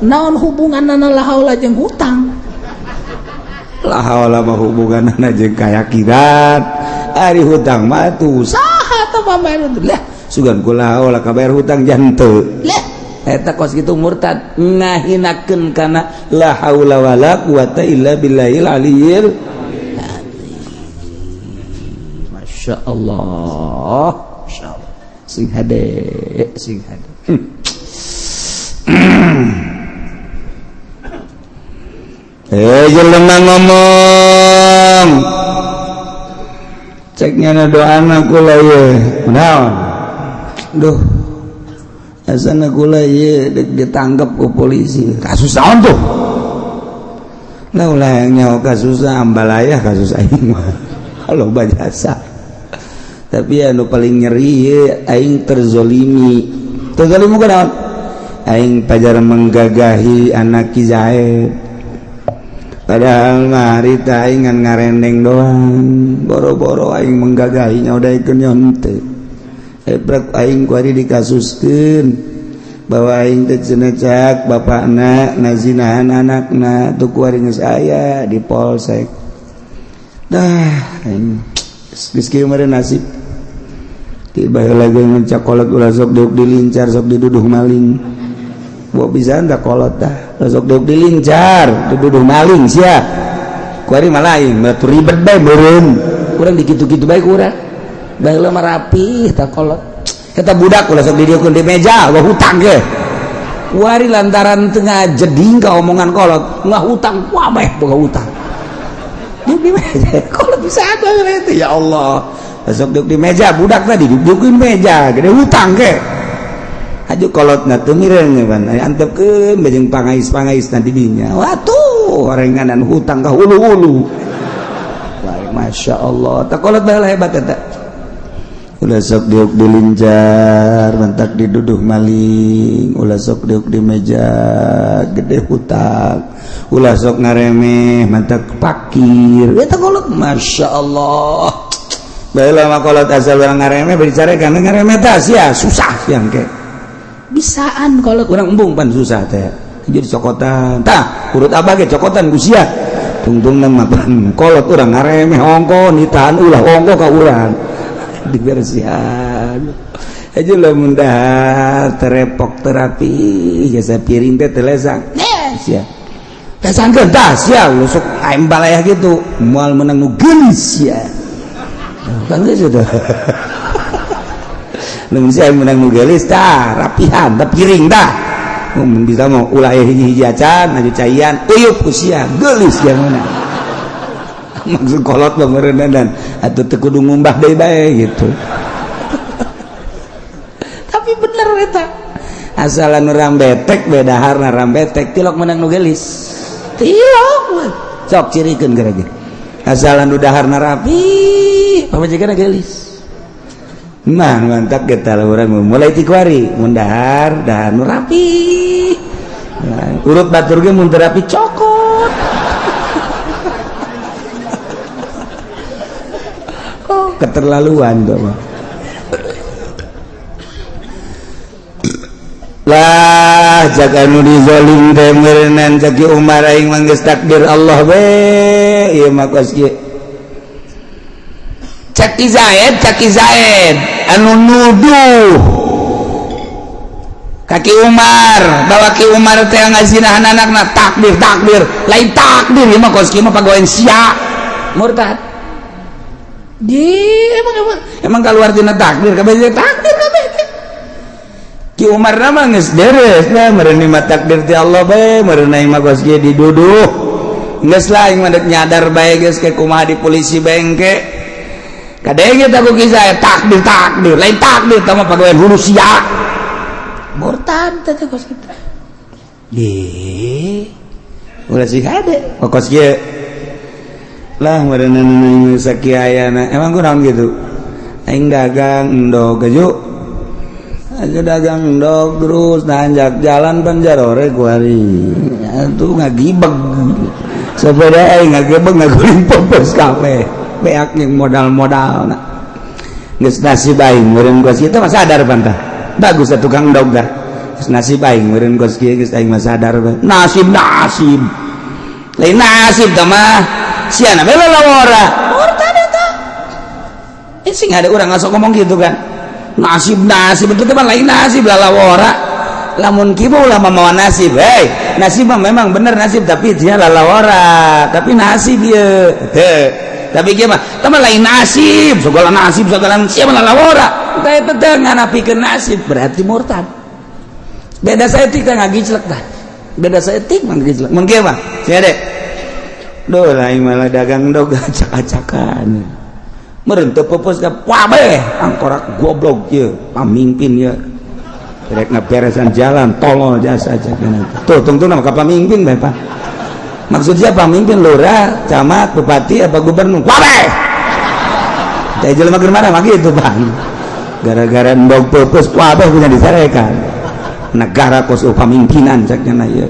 Naon hubunganna la haula jeung hutang? La haula mah hubunganna jeung keyakinan, ari hutang mah tuh saha tah pambayar lah? Sugan ku la haula kabayar hutang jan teu. Lah. Eta kos kitu murtad, ngahinakeun kana la haula wala quwata illa billahil aliyil. Masya Allah, Masya Allah, sing hade, sing hade. Jelema ngomong ceknya na doana kula ye naon duh asana kula ye ditangkap ku polisi kasus naon tuh lah ulah nyaho kasus ambalaya kasus aing mah kalau bajasa tapi anu paling nyeri ye aing terzolimi terzolimi kunaon aing pajar menggagahi anak Ki Zaid padahal mah harita aing ngan ngarendeng doang boro-boro aing menggagahinya udah ikut nyonte ebrek aing kuari dikasuskeun bahwa aing teh cenah cak bapakna nazinahan anakna tuh kuari geus aya di polsek dah aing geus kieu meureun nasib tiba lagi ngencak kolot ulah sok diuk dilincar sok diduduh maling buat bisa anda kolot dah sok diuk dilincar diduduh maling sia kuari malah aing batu ribet bae meureun urang dikitu-kitu bae ku urang baheula mah rapih tah kolot eta budak ulah sok didieukeun di meja wah hutang ge kuari lantaran tengah jeding ka omongan kolot nggak hutang wah bae boga hutang di meja kolot bisa ada itu ya Allah sok diuk di meja budak tadi didieukeun meja gede hutang ge aju kolot na teu mireng pan antepkeun bajeng pangais-pangais nanti dinya watuh orenganan hutang ka hulu-hulu. Masya Allah tak kolot baheula hebat eta ulah sok diuk dilincar mentak diduduh maling ulah sok diuk di meja gede hutang ulah sok ngaremeh mentak pakir eta kolot Masya Allah baheula mah kolot asal urang ngaremeh bicara karena ngaremeh tah sia susah siang ke bisaan kolot urang embung pan susah teh jadi cokotan tah urut abah ge cokotan ku sia tungtungna mah pan kolot urang ngaremeh ongko ditahan ulah ongko ka urang dibersihan aja lamun dahar terepok terapi jasa piring teh telesang sia lesangkeun tah sia sok aing balayah gitu moal menang nu geulis sia kan geus sudah lamun sia menang nu geulis tah rapihan tah piring tah mun bisa mau ulah hiji-hiji acan aju caian uyup ku sia geulis sia menang maksud kolot mah meureun dan atuh teu kudu ngumbah deui bae gitu. Tapi bener eta asalan urang betek bedaharna rambetek tilok menang nu geulis tilok sok cirikeun gara ge asalan nu daharna rapi pamajikanna geulis nah mantap kita lah urang mulai ti kuari mun dahar dahar nu rapi urut batur ge mun teu rapi cokot. Keterlaluan tuh mah. Lah jaga nu dizolim teh meureunnan caki Umar aing mah geus takdir Allah we ieu mah kos kieu. Caki Zaid anu nuduh ka Ki Umar bahwa Ki Umar teh ngazinahan anakna takdir takdir lain takdir ieu mah kos kieu mah pagawean sia murtad. Di emang keluar tina takdir kabeh takdir kabeh Ki Umar mah geus beres lah meureun mah takdir ti Allah bae meureun aing mah geus kieu diduduh geus lah aing mah deuk nyadar bae geus ke kumaha di polisi bengke kadenge tah ku kisah takdir takdir lain takdir tah mah pagawean hulu sia murtad teh kos kitu di ulah sih hade kos kieu lah meureunna sakiayana emang kunaon gitu aing dagang endog geju aja dagang endog terus nanjak jalan panjarore kuari atuh ngagibeg sepeda aing ngagibeg ngaguling popos kabeh beak jeung modal-modalna geus nasib aing meureun kos kieu mah sadar pantah bagus atuh tukang endog dah geus nasib aing meureun kos kieu geus aing mah sadar nasib nasib lain nasib tah mah siana bela lawara murtad eta sing ada urang ngasok ngomong gitu kan nasib nasib itu mah lain nasib lalawara lamun kieu ulah mamawa nasib hei nasib mah memang bener nasib tapi dia lalawara tapi nasib ieu teu Tapi kieu mah tah lain nasib, segala nasib segala siapa lalawora. Tah eta teh nganapikeun nasib berarti murtad. Beda saeutik teh ngagijlek tah. Beda saeutik mah ngagijlek. Mun kieu mah sia dek. Duh, lain malah dagang dog acak-acakan. Meureun teu peupeus ka kabeh angkorak goblok ieu pamimpin ieu. Rek ngaberesan jalan tolol jasa cek. Tuh tungtungna ka pamimpin bae, Pak. Maksudnya pamimpin lurah, camat, bupati, apa gubernur? Kabeh. Teh jelema keur mana mah gitu, Bang. Gara-gara endog peupeus kabeh punya disarekan. Negara kos pamimpinan cek nya ieu.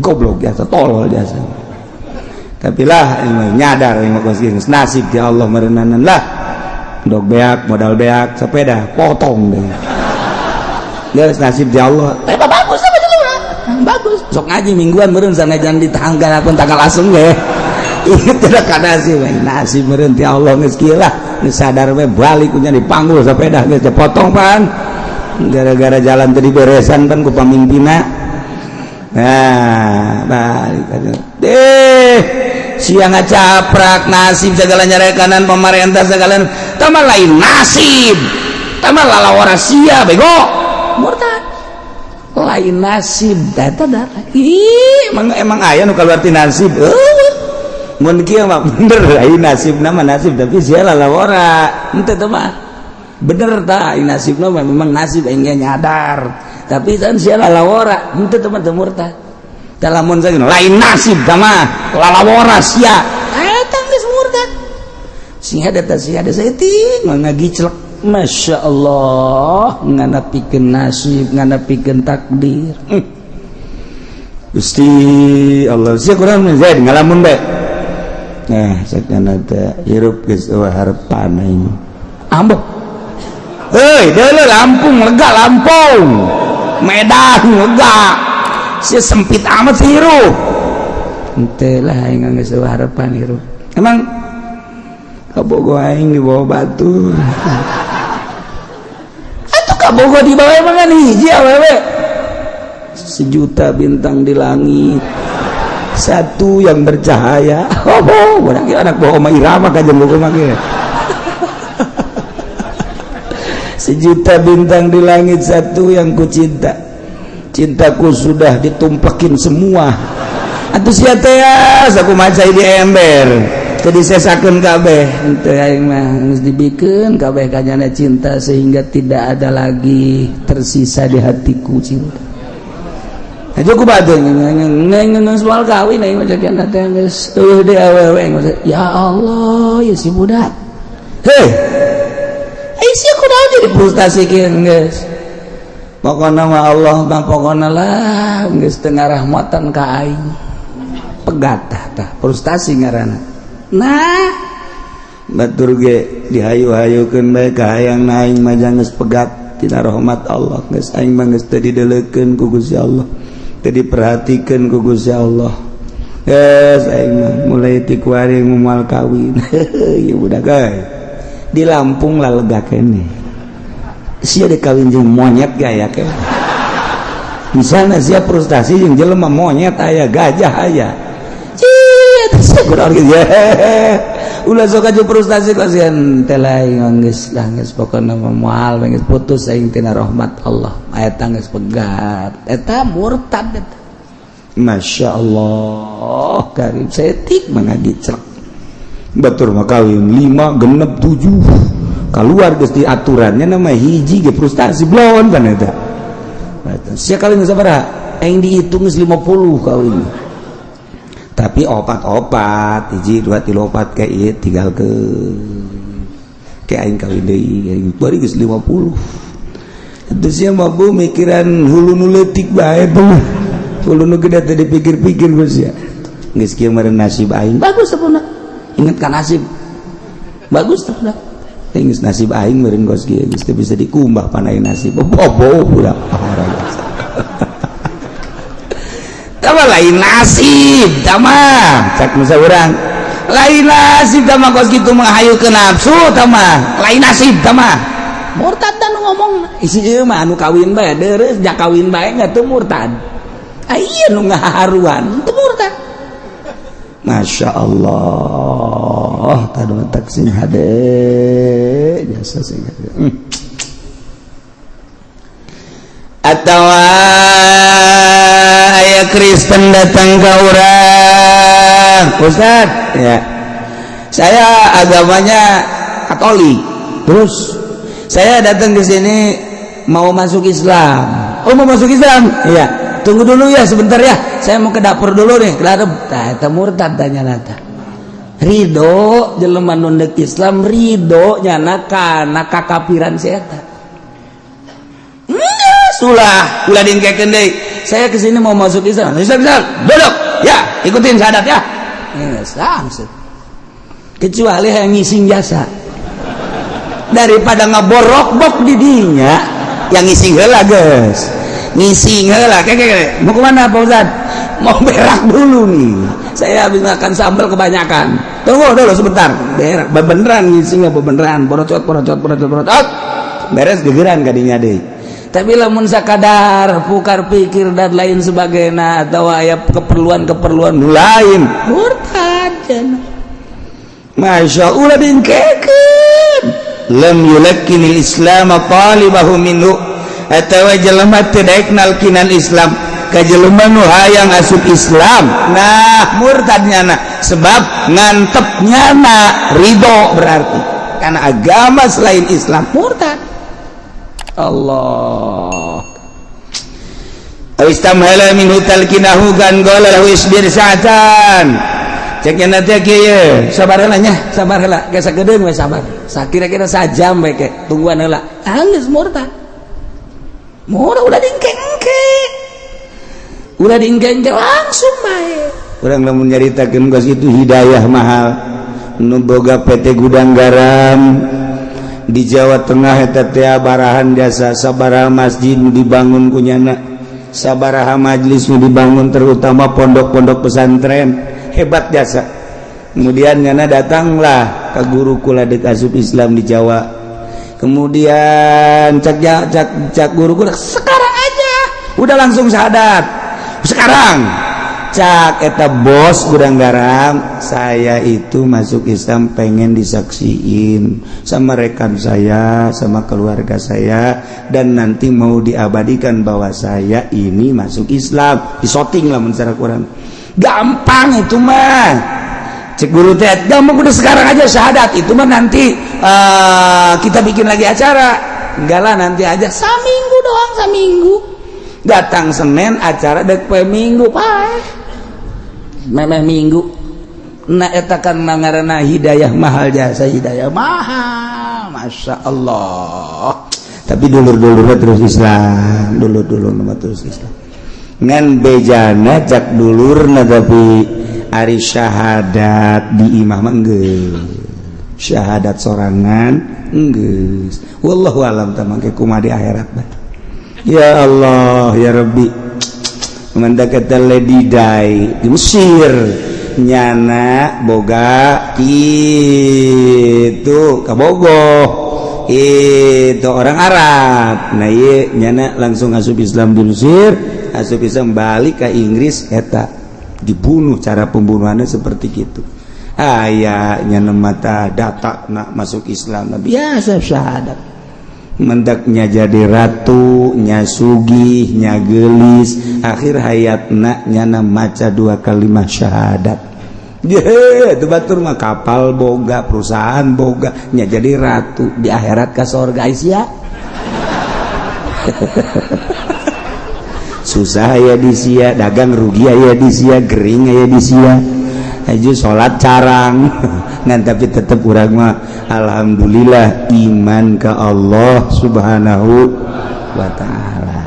Goblok jasa, tolol jasa. Tapi lah nyadar ini kos geus nasib di Allah meureunanan lah. Endog beak, modal beak, sepeda potong deh. Geus nasib di Allah. Eh, bagus apa jelema? Bagus. Sok ngaji mingguan meureun sanajan di tanggal akun tanggal asem ge. Ieu tidak ka nasib, nasib meureun ti Allah geus kieu lah. Geus sadar we balik kunya dipanggul sepeda geus dipotong pan. Gara-gara jalan tadi beresan pan ku pamimpinna. Nah, balik aja. Deh, siang ngacaprak nasib segala nyarekanan pemerintah segala tama lain nasib. Tama lalawara sia bego. Murtad. Lain nasib eta darah. Ih, emang emang aya nu kaluar ti nasib. Eueuh. Mun kieu mah bener ai nasibna mah nasib tapi sia lalawara. Henteu teh mah. Bener tah ai nasibna mah memang nasib aing ge nyadar. Tapi kan sia lalawara, henteu teh mah teu murtad. Tah lamun sakieu lain nasib tah mah lalawara sia. Eta geus murtad. Sing hade teh sia hade saeutik mah ngagiclek. Masya Allah nganapikeun nasib nganapikeun takdir. Gusti Allah sia kurang Zaid ngalamun bae. Nah sakana teh hirup geus eueuh harepan aing. Ambo. Heuy deuleu Lampung lega Lampung. Medan lega. Sia sempit amat sih hirup. Henteu lah aing geus eueuh harepan hirup. Emang kabogo aing di bawah batu. Atuh kabogo di bawah emang kan hiji awewe. Sejuta bintang di langit, satu yang bercahaya. Oh, budak anak bawa Oma Irama kajian buku mah ge. Sejuta bintang di langit, satu yang ku cinta. Cintaku sudah ditumpakin semua. Atuh sia teh aku maca di ember. Jadi sesakeun kabeh. Henteu aing mah geus dibikeun kabeh kanyana cinta sehingga tidak ada lagi tersisa di hatiku cinta. Aja ku bade ngeung soal kawin aing mah cek teh geus eueuh deui awewe. Ya Allah, ya si budak. Hei. Ai sia kunaon jadi frustasi kieu geus. Pokona mah Allah mah pokona lah geus teu ngarahmatan ka aing. Pegat tah tah frustasi ngaranna. Nah, batur ge dihayu-hayukeun bae ka hayang aing mah geus pegat tina rahmat Allah geus aing mah geus teu dideulekeun ku Gusti Allah. Teu diperhatikeun ku Gusti Allah. Geus aing mah mulai ti kuari moal kawin. Ieu budak euy. Di Lampung lah lega keneh. Sia dikawin jeung monyet ge aya keneh. Misalnya sia frustasi jeung jelema monyet aya, gajah aya. Ulah sok aja frustasi kasihan teh lain geus lah geus pokona mah moal geus putus aing tina rahmat Allah. Eta geus pegat. Eta murtad eta. Masya Allah karim saeutik mah ngagicrek. Batur mah kawin 5 genep 7 keluar geus di aturannya nama hiji ge frustasi blon kan eta. Sia kawin sabaraha? Aing dihitung geus 50 kawin. Tapi opat-opat hiji dua tilu opat kayak ieu tinggal ke kayak aing kawin deui aing bari geus 50. Itu sia mah bu mikiran hulu nu leutik bae tuh. Hulu nu gede teh dipikir-pikir geus sia. Geus kieu meureun nasib aing. Bagus teh budak. Ingat kan nasib. Bagus teh budak. Geus nasib aing meureun geus kieu geus teu bisa dikumbah pan aing nasib. Bobo budak. Tama lain nasib tama cak musa urang lain nasib tama kos kitu menghayu ke nafsu tama lain nasib tama murtad dan ngomong isi ieu mah anu kawin bae deres jak kawin bae nya teu murtad. Aya nu ngaharuan teu murtad. Masya Allah. Allah tadu tak sing hade jasa sing hade. Atawa aya Kristen datang ke urang, Ustaz ya, saya agamanya Katolik, terus saya datang ke sini mau masuk Islam. Oh, mau masuk Islam? Iya. Tunggu dulu ya sebentar ya, saya mau ke dapur dulu nih. Ke dapur. Tah eta murtad tanya nata. Ridho jelema nu deuk Islam, ridho nyana kana kakafiran si eta. Sulah, ulah diengkekeun deui. Saya ke sini mau masuk Islam. Islam, Islam. Duduk. Ya, ikutin syahadat ya. Islam. Kecuali yang ngising jasa. Daripada ngaborok-bok di dinya, yang ngising heula geus. Ngising heula. Kayak mau kemana Pak Ustaz? Mau berak dulu nih. Saya habis makan sambal kebanyakan. Tunggu dulu sebentar. Berak, beneran ngising apa beneran? Porocot, porocot, porocot, porocot. Beres gegeran kadinya deh. Tapi lamun sakadar pukar pikir dan lain sebagainya atau aya keperluan-keperluan lain murtad cenah. Masya Allah diengkekeun. Lam yulakkinil Islam talibahu minhu atawa jelema teu daek nalkinan Islam ka jelema nu hayang asup Islam. Nah, murtad nyana sebab ngantep nyana ridho berarti karena agama selain Islam murtad. Allah. Istamhala minhu talkinahu kan qala lahu isbir sa'atan. Cek nya teh kieu, sabar heula nya, sabar heula, geus sagedeung we sabar. Sakira-kira sajam we ke, tungguan heula. Geus murtad. Murtad ulah diengke-engke. Ulah diengke-engke langsung bae. Urang lamun nyaritakeun geus itu hidayah mahal. Nu boga PT Gudang Garam di Jawa Tengah eta teh barahan jasa sabaraha masjid nu dibangun ku nyana, sabaraha majlis nu dibangun, terutama pondok-pondok pesantren, hebat jasa. Kemudian nyana datanglah ke guru kula deuk asup Islam di Jawa. Kemudian cak cak cak guru kula, sekarang aja udah langsung syahadat sekarang. Cak eta bos Gudang Garam, saya itu masuk Islam pengen disaksiin sama rekan saya, sama keluarga saya, dan nanti mau diabadikan bahwa saya ini masuk Islam. Disoting lah secara kurang gampang itu mah. Cek guru teh, gampang, udah sekarang aja syahadat itu mah nanti kita bikin lagi acara. Enggak lah, nanti aja. Saminggu doang, saminggu. Datang Senin, acara dek poe Minggu, paeh. Memeh Minggu. Nah, eta kan ngaranna hidayah mahal jasa, hidayah mahal, masya Allah. Tapi dulur-dulurnya terus Islam, dulur-dulur terus Islam ngan bejana cak dulurna, tapi ari syahadat di imah mah geus syahadat sorangan geus. Wallahu alam tah mangke kumaha di akhirat bah. Ya Allah ya Rabbi. Mendekatan Lady Di di Mesir nyana boga gitu kabogoh itu orang Arab. Nah, iya nyana langsung asup Islam di Mesir, asup Islam balik ke Inggris eta dibunuh, cara pembunuhannya seperti gitu. Aya nyana mata data nak masuk Islam biasa syahadat, mendaknya jadi ratu nya, sugih nya, gelis. Akhir hayatna nyana maca dua kalimat syahadat. Ye, itu batur mah kapal boga, perusahaan boga, nya jadi ratu di akhirat ke surga Asia. Susah ya di sia, dagang rugi ya di sia, gering ya di sia. Aja salat carang. Ngan tapi tetep urang mah alhamdulillah iman ke Allah Subhanahu wa taala.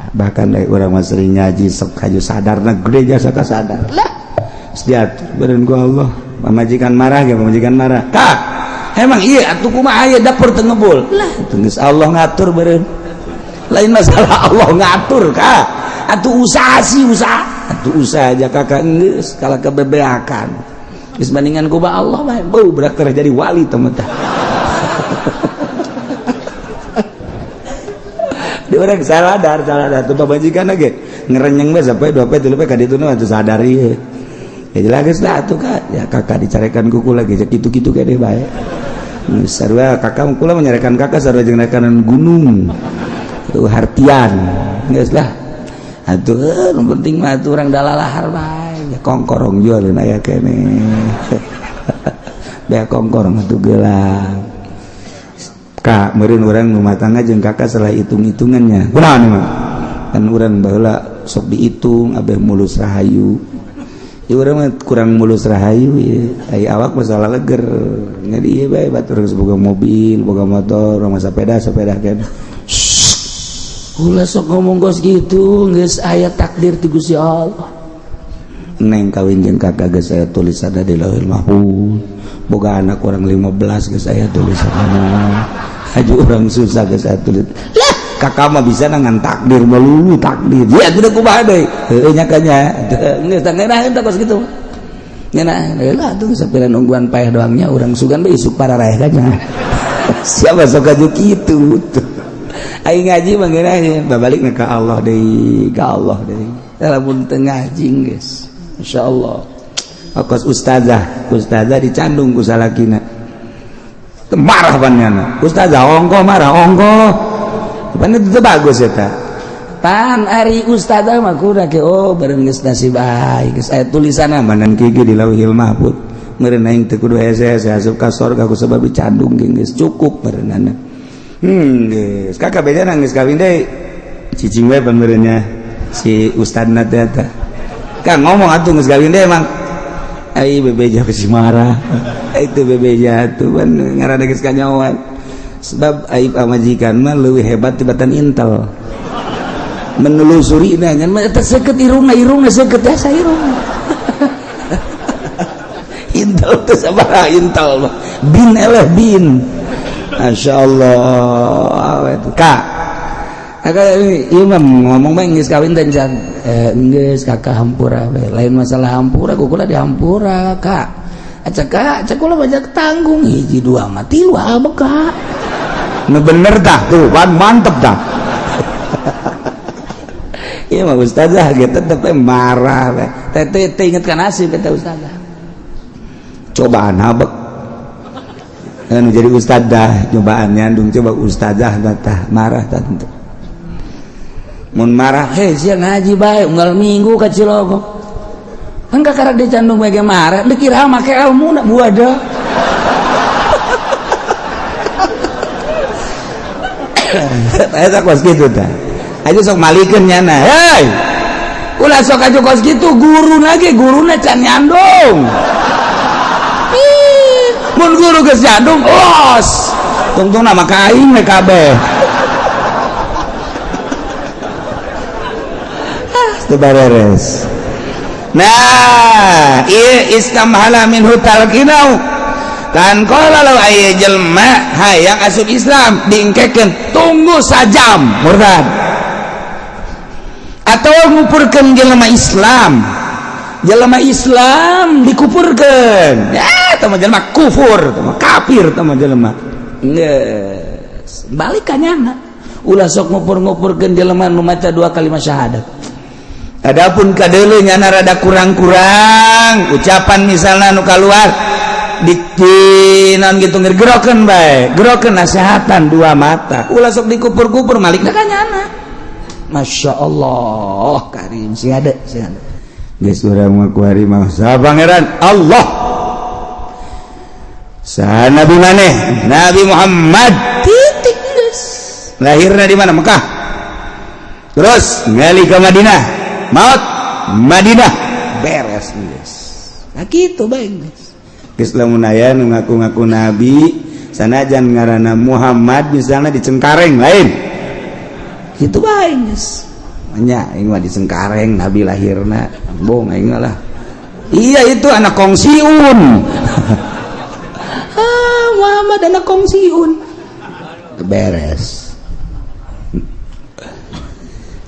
Bahkan dari urang mah sering ngaji sok kaju sadarna gede jasa ka sadar. Lah, diatur beureun ku Allah. Pamajikan marah ge, pamajikan marah. Kak, emang iya atuh kumaha aya dapur teu ngebul. Lah, geus Allah ngatur beureun. Lain masalah Allah ngatur kak. Atuh usaha sih usaha. Atuh usaha aja kakak geus kalah kebebeakan. Geus bandingan ku ba Allah bae. Beuh berak jadi wali teman tah. Di orang sadar, sadar tuh pamajikan ge ngerenyeng we sampai dua pe tilu pe ka ditu mah teu sadar ieu. Ya jelas lah atuh Kak. Ya kakak dicarekan ku kula ge kitu-kitu keneh bae. Sarua kakak kula menyarekan kakak sarua jeung rekanan gunung. Tuh hartian. Geus lah. Atuh nu penting mah atuh urang dalalahar bae. Ya kongkorong jual aya keneh. Bea kongkorong atuh gelang. Kak, meureun urang rumah tangga jeung kakak salah hitung-hitungannya. Kunaon mah? Kan urang baheula sok dihitung abeh mulus rahayu. Ya urang mah kurang mulus rahayu ya. Ai awak masalah leger. Jadi ieu bae batur geus boga mobil, boga motor, urang mah sepeda, sepeda kan. Ulah sok ngomong gos gitu, geus aya takdir ti Gusti Allah. Neng kawin jeung kakak geus aya tulisanna di Lauhul Mahfuz. Boga anak kurang 15 geus aya tulisanna. Haju urang susah geus aya tulis. Lah, kakak mah bisa ngan takdir melulu takdir. Ya atuh kumaha deui? Heueuh nya kanya. Geus tah ngeunaheun tah kos kitu. Ngeunah heula atuh sapira nungguan paeh doangnya urang sugan bae isuk pararaeh kanya. Siapa sok aju kitu tuh. Aing ngaji mah ngeunaheun babalikna ka Allah deui, ka Allah deui. Lamun teu ngaji geus. Insyaallah. Kos ustazah, ustazah dicandung ku salakina. Marah panjana. Ustazah ongko marah ongko. Pan itu bagus eta. Pan ari ustazah mah kudu ke oh bareng geus nasib bae geus aya tulisanna manan kieu di Lauhil Mahfuz. Meureun aing teu kudu hese-hese asup ka sorga ku sebab dicandung geus cukup meureunana. Geus kakak beda geus kawin deui. Cicing we pan meureunnya si ustadna teh eta. Kang ngomong atuh geus kawin deui emang. Ai bebeja pasti marah. Itu bebeja tuh pan ngaranna geus kanyawan. Sebab aib pamajikan mah leuwih hebat tibatan intel. Menelusuri na ngan mah eta seukeut irungna, irungna seukeut ya sairungna. Intel teh sabaraha intel mah. Bin eleh bin. Masyaallah. Kak. Kakak ieu mah ngomong bae geus kawin teh can. Geus kakak hampura we. Lain masalah hampura, ku kula dihampura, Kak. Acak Kak, cek kula banyak tanggung hiji dua mah tilu abek Kak. Nu bener tah tuh, pan mantep tah. Iya mah ustazah gitu tetep marah we. Teh teh inget ka nasib eta ustazah. Cobaan habek. Anu jadi ustazah cobaan nyandung coba ustazah tah marah tah tentu. Mun marah, hei sia ngaji bae unggal minggu ka Cilogok. Kan kakarak dicandung bae ge marah, dikira make ilmu na buada. Eta kos kitu tah. Aja sok malikeun nyana. Hei. Ulah sok aju kos kitu guruna ge guruna can nyandung. Ih, mun guru geus nyandung los. Tungtungna mah ka aing we kabeh. Teu bareres. Nah, ieu istamhala minhu talqinau. Kan qala law aya jelema hayang asup Islam diengkekeun tunggu sajam murtad. Atau ngupurkeun jelema Islam. Jelema Islam dikupurkeun. Ya, eta mah jelema kufur, eta mah kafir, eta mah jelema. Geus, balik ka nyana. Ulah sok ngupur-ngupurkeun jelema nu maca dua kalimat syahadat. Adapun kadeuleu nyana rada kurang-kurang ucapan misalna nu kaluar di naon gitu gerokeun bae, gerokeun nasehatan dua mata. Ulah sok dikupur-kupur malikna ka nyana. Masya Allah, karim si ada, si ada. Geus urang mah kuari mah saha pangeran Allah. Saha nabi maneh? Nabi Muhammad. Titik geus. Lahirna di mana? Mekah. Terus ngali ke Madinah. Maut Madinah beres geus. Nah kitu bae geus. Geus lamun aya nu ngaku-ngaku nabi sanajan ngaranna Muhammad misalna di Cengkareng lain. Kitu bae geus. Nya aing mah di Cengkareng nabi lahirna. Bohong aing lah. Iya itu anak kongsiun. Ah, Muhammad anak kongsiun. Beres.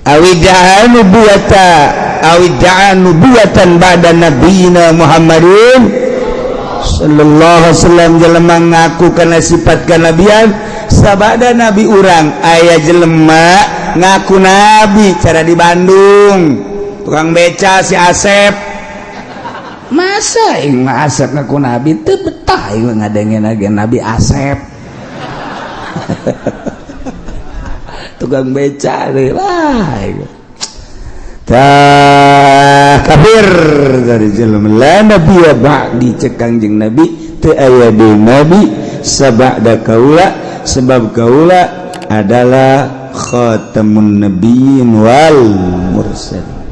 Awidaan nubuwata awidaan nubuwatan ba'da nabiyina Muhammadin sallallahu alaihi wasallam. Jelema ngaku kana sifat kanabian sabada nabi urang aya jelema ngaku nabi cara di Bandung tukang beca si Asep Masa aing mah Asep ngaku nabi teu betah aing ngadengin lagi Nabi Asep. Tukang beca deui lah. Tah kafir dari jelema la nabiyya ba'di cek Kangjeng Nabi teu aya deui nabi sabada kaula sebab kaula adalah khatamun nabiyyin wal mursalin.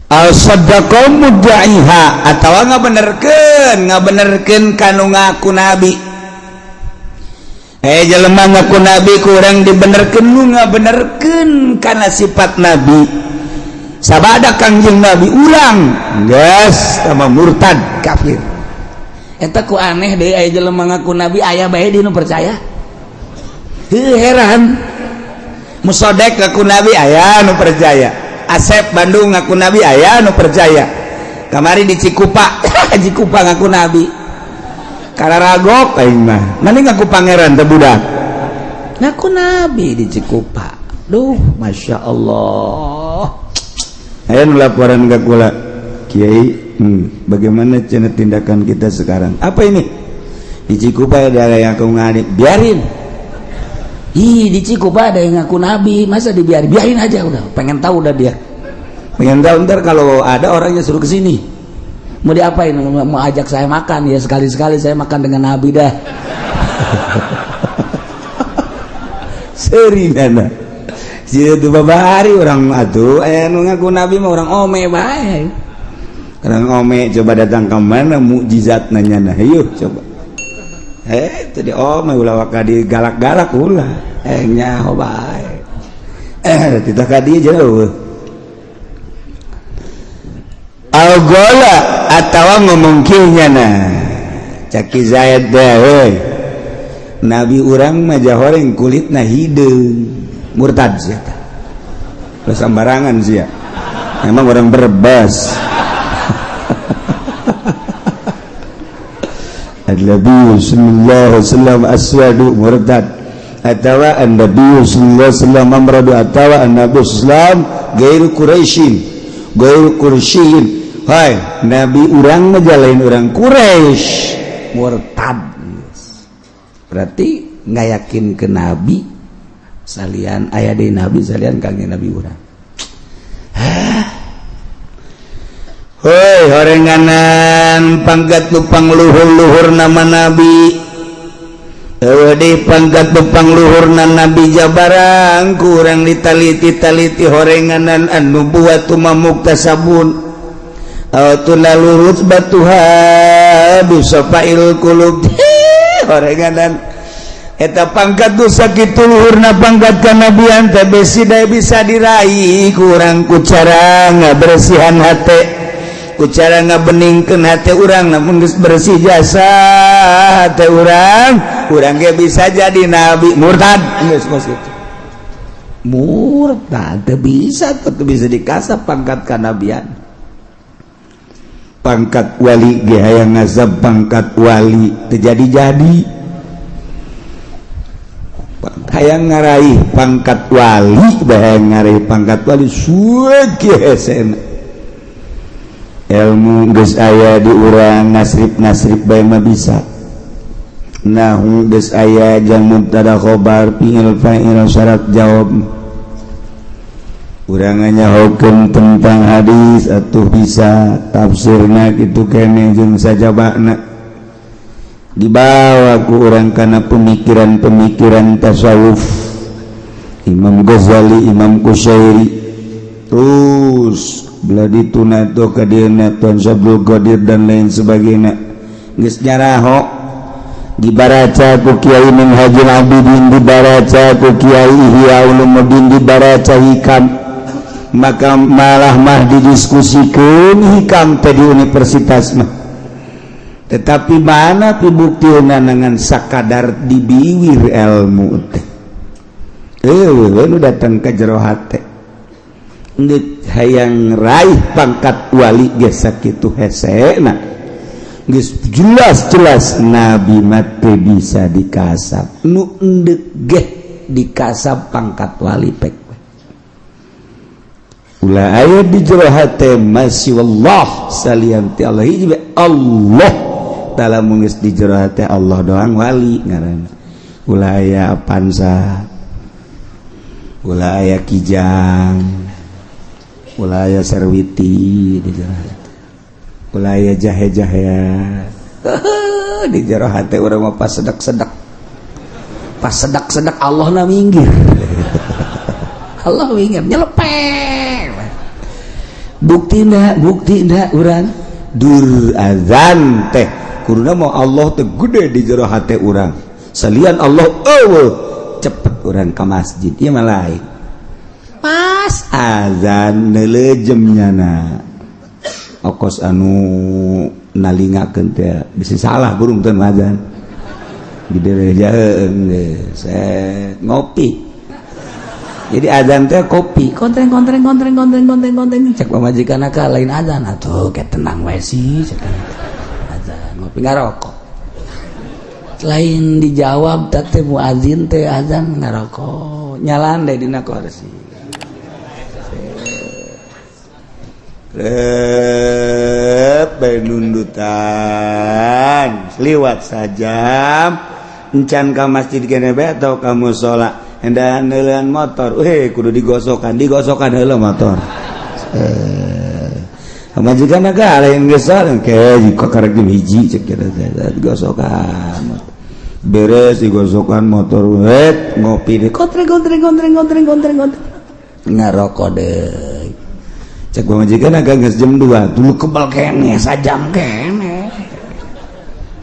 Al saddaqa mudda'iha atawa ngabenerkeun kanu ngaku nabi. Jelema ngaku nabi kurang dibenerkeun nu ngabenerkeun kana sifat nabi. Sabada Kangjeng Nabi ulang geus tambah murtad kafir. Eta ku aneh deui aya jelema ngaku nabi aya bae di nu percaya. Heuh heran. Musodek ngaku nabi aya nu percaya. Asep Bandung ngaku nabi aya nu percaya. Kamari di Cikupa, Cikupa ngaku nabi. Kararagok aing mah. Mending ngaku pangeran teh budak. Ngaku nabi di Cikupa. Duh, Masya Allah. Aya nu laporan ka kula, Kiai, bagaimana cenah tindakan kita sekarang? Apa ini? Di Cikupa ada yang ngaku nabi, biarin. Ih, di Cikupa ada yang ngaku nabi, masa dibiarin? Biarin aja udah. Pengen tahu udah dia. Pengen tahu ntar kalau ada orangnya suruh ke sini. Mau diapain? Mau ajak saya makan ya, sekali-sekali saya makan dengan nabi dah. Seri nana. Situ babari orang atuh aya nu ngaku nabi mah orang ome bae. Orang ome coba datang ke mana mukjizat nanya nah yuk coba. Tadi ome ulah waka digalak-galak ulah. Nyaho bae. Titah ka dieu jauh. Al-gola atawa ngomongkinya nah. Caki Zaid deh heuy. Nabi urang mah jahoreng kulitna hideung. Murtad sia tah. Ulah sambarangan sia. Memang orang Brebes. An-Nabi sallallahu alaihi wasallam aswadu murtad. Atawa an-Nabi sallallahu alaihi wasallam amradu atawa an-Nabi sallallahu alaihi wasallam gairu Quraisyin. Gairu Quraisyin. Hai, nabi urang mah lain urang Quraisy. Murtad. Berarti nggak yakin ke nabi salian aya deui nabi salian kangjeng nabi urang. Hoi horenganan pangkat lupang luhur-luhur nama nabi. Eueuh deui pangkat lupang luhurna nabi jabarang kurang ditaliti-taliti horenganan anu buat muktasabun. Aw tunalu rutbatuha bisafail qulub. Horenganan eta pangkat nu sakitu luhurna pangkat kanabian teh besi bisa diraih kurang ku cara ngabersihan hate, ku cara ngabeningkeun hate urang. Namun geus bersih jasa hate urang, urang ge bisa jadi nabi. Murtad geus kos kitu. Murtad teu bisa, teu bisa dikasap pangkat kanabian. Pangkat wali ge hayang ngazab pangkat wali teu jadi-jadi. Hayang ngaraih pangkat wali, hayang ngaraih pangkat wali suwe hesena. Ilmu geus aya di urang nasrib-nasrib bae mah bisa. Nahu geus aya jang mubtada khobar fi'il fa'il syarat jawab. Urang nyahokeun tentang hadis atuh bisa tafsirna kitu keneh jeung sajabana. Dibawa ku urang kana pemikiran-pemikiran tasawuf Imam Ghazali, Imam Qusyairi, terus belah dituna tuh ka dieuna Tuan Syabdul Qadir dan lain sebagainya. Geus nyaraho dibaraca ku Kiai Minhajul Abidin, dibaraca ku Kiai Ihya Ulumuddin, dibaraca Hikam. Maka malah mah didiskusikeun Hikam teh di universitas mah. Tetapi mana pibuktiuna dengan sakadar dibiwir ilmu teh. Nu datang ke jero hate. Ngeuk hayang raih pangkat wali ge sakitu hesena. Geus jelas-jelas nabi mah teu bisa dikasap. Nu endek ge dikasap pangkat wali pek. Ulah aya di jero hate masih wallah salian ti Allah, hiji bae Allah. Dalam geus di jero hate Allah doang, wali ngaranna. Ulah aya Avanza, ulah aya Kijang, ulah aya Serwiti di jero hate, ulah aya jahe-jahea di jero hate urang mah. Pas sedak-sedak, pas sedak-sedak, Allah na minggir, Allah minggir nyelepeng. Bukti ndak? Bukti ndak urang dur azan teh kuduna mau Allah teh gede di jero hate urang, salian Allah eueuh, cepet urang ke masjid. Ieu mah lain, pas azan neuleujem nyana okos anu nalingakeun teh bisa salah burung teh azan gede jaheung geus ngopi. Jadi azan teh kopi, kontreng kontreng kontreng kontreng kontreng kontreng. Cek pamajikan ka lain azan atuh, kayak tenang wae sih. Cek azan ngopi ngarokok, lain dijawab teh muazin teh azan ngarokok, nyalan deh dina kursi. Rep bae nundutan liwat sajam encan ka masjid kene bae atau ka musala, hendak neuleun motor, weh kudu digosokan, digosokan heula motor. Pamajikan ka lain geus ke jika karek jam 1, cek kira digosokan, beres digosokan motor, wet ngopi deh, kontreng kontreng kontreng kontreng kontreng kontreng, ngarokok deh. Cek pamajikan agak geus jam 2 dulu, kebal kene sajam kene.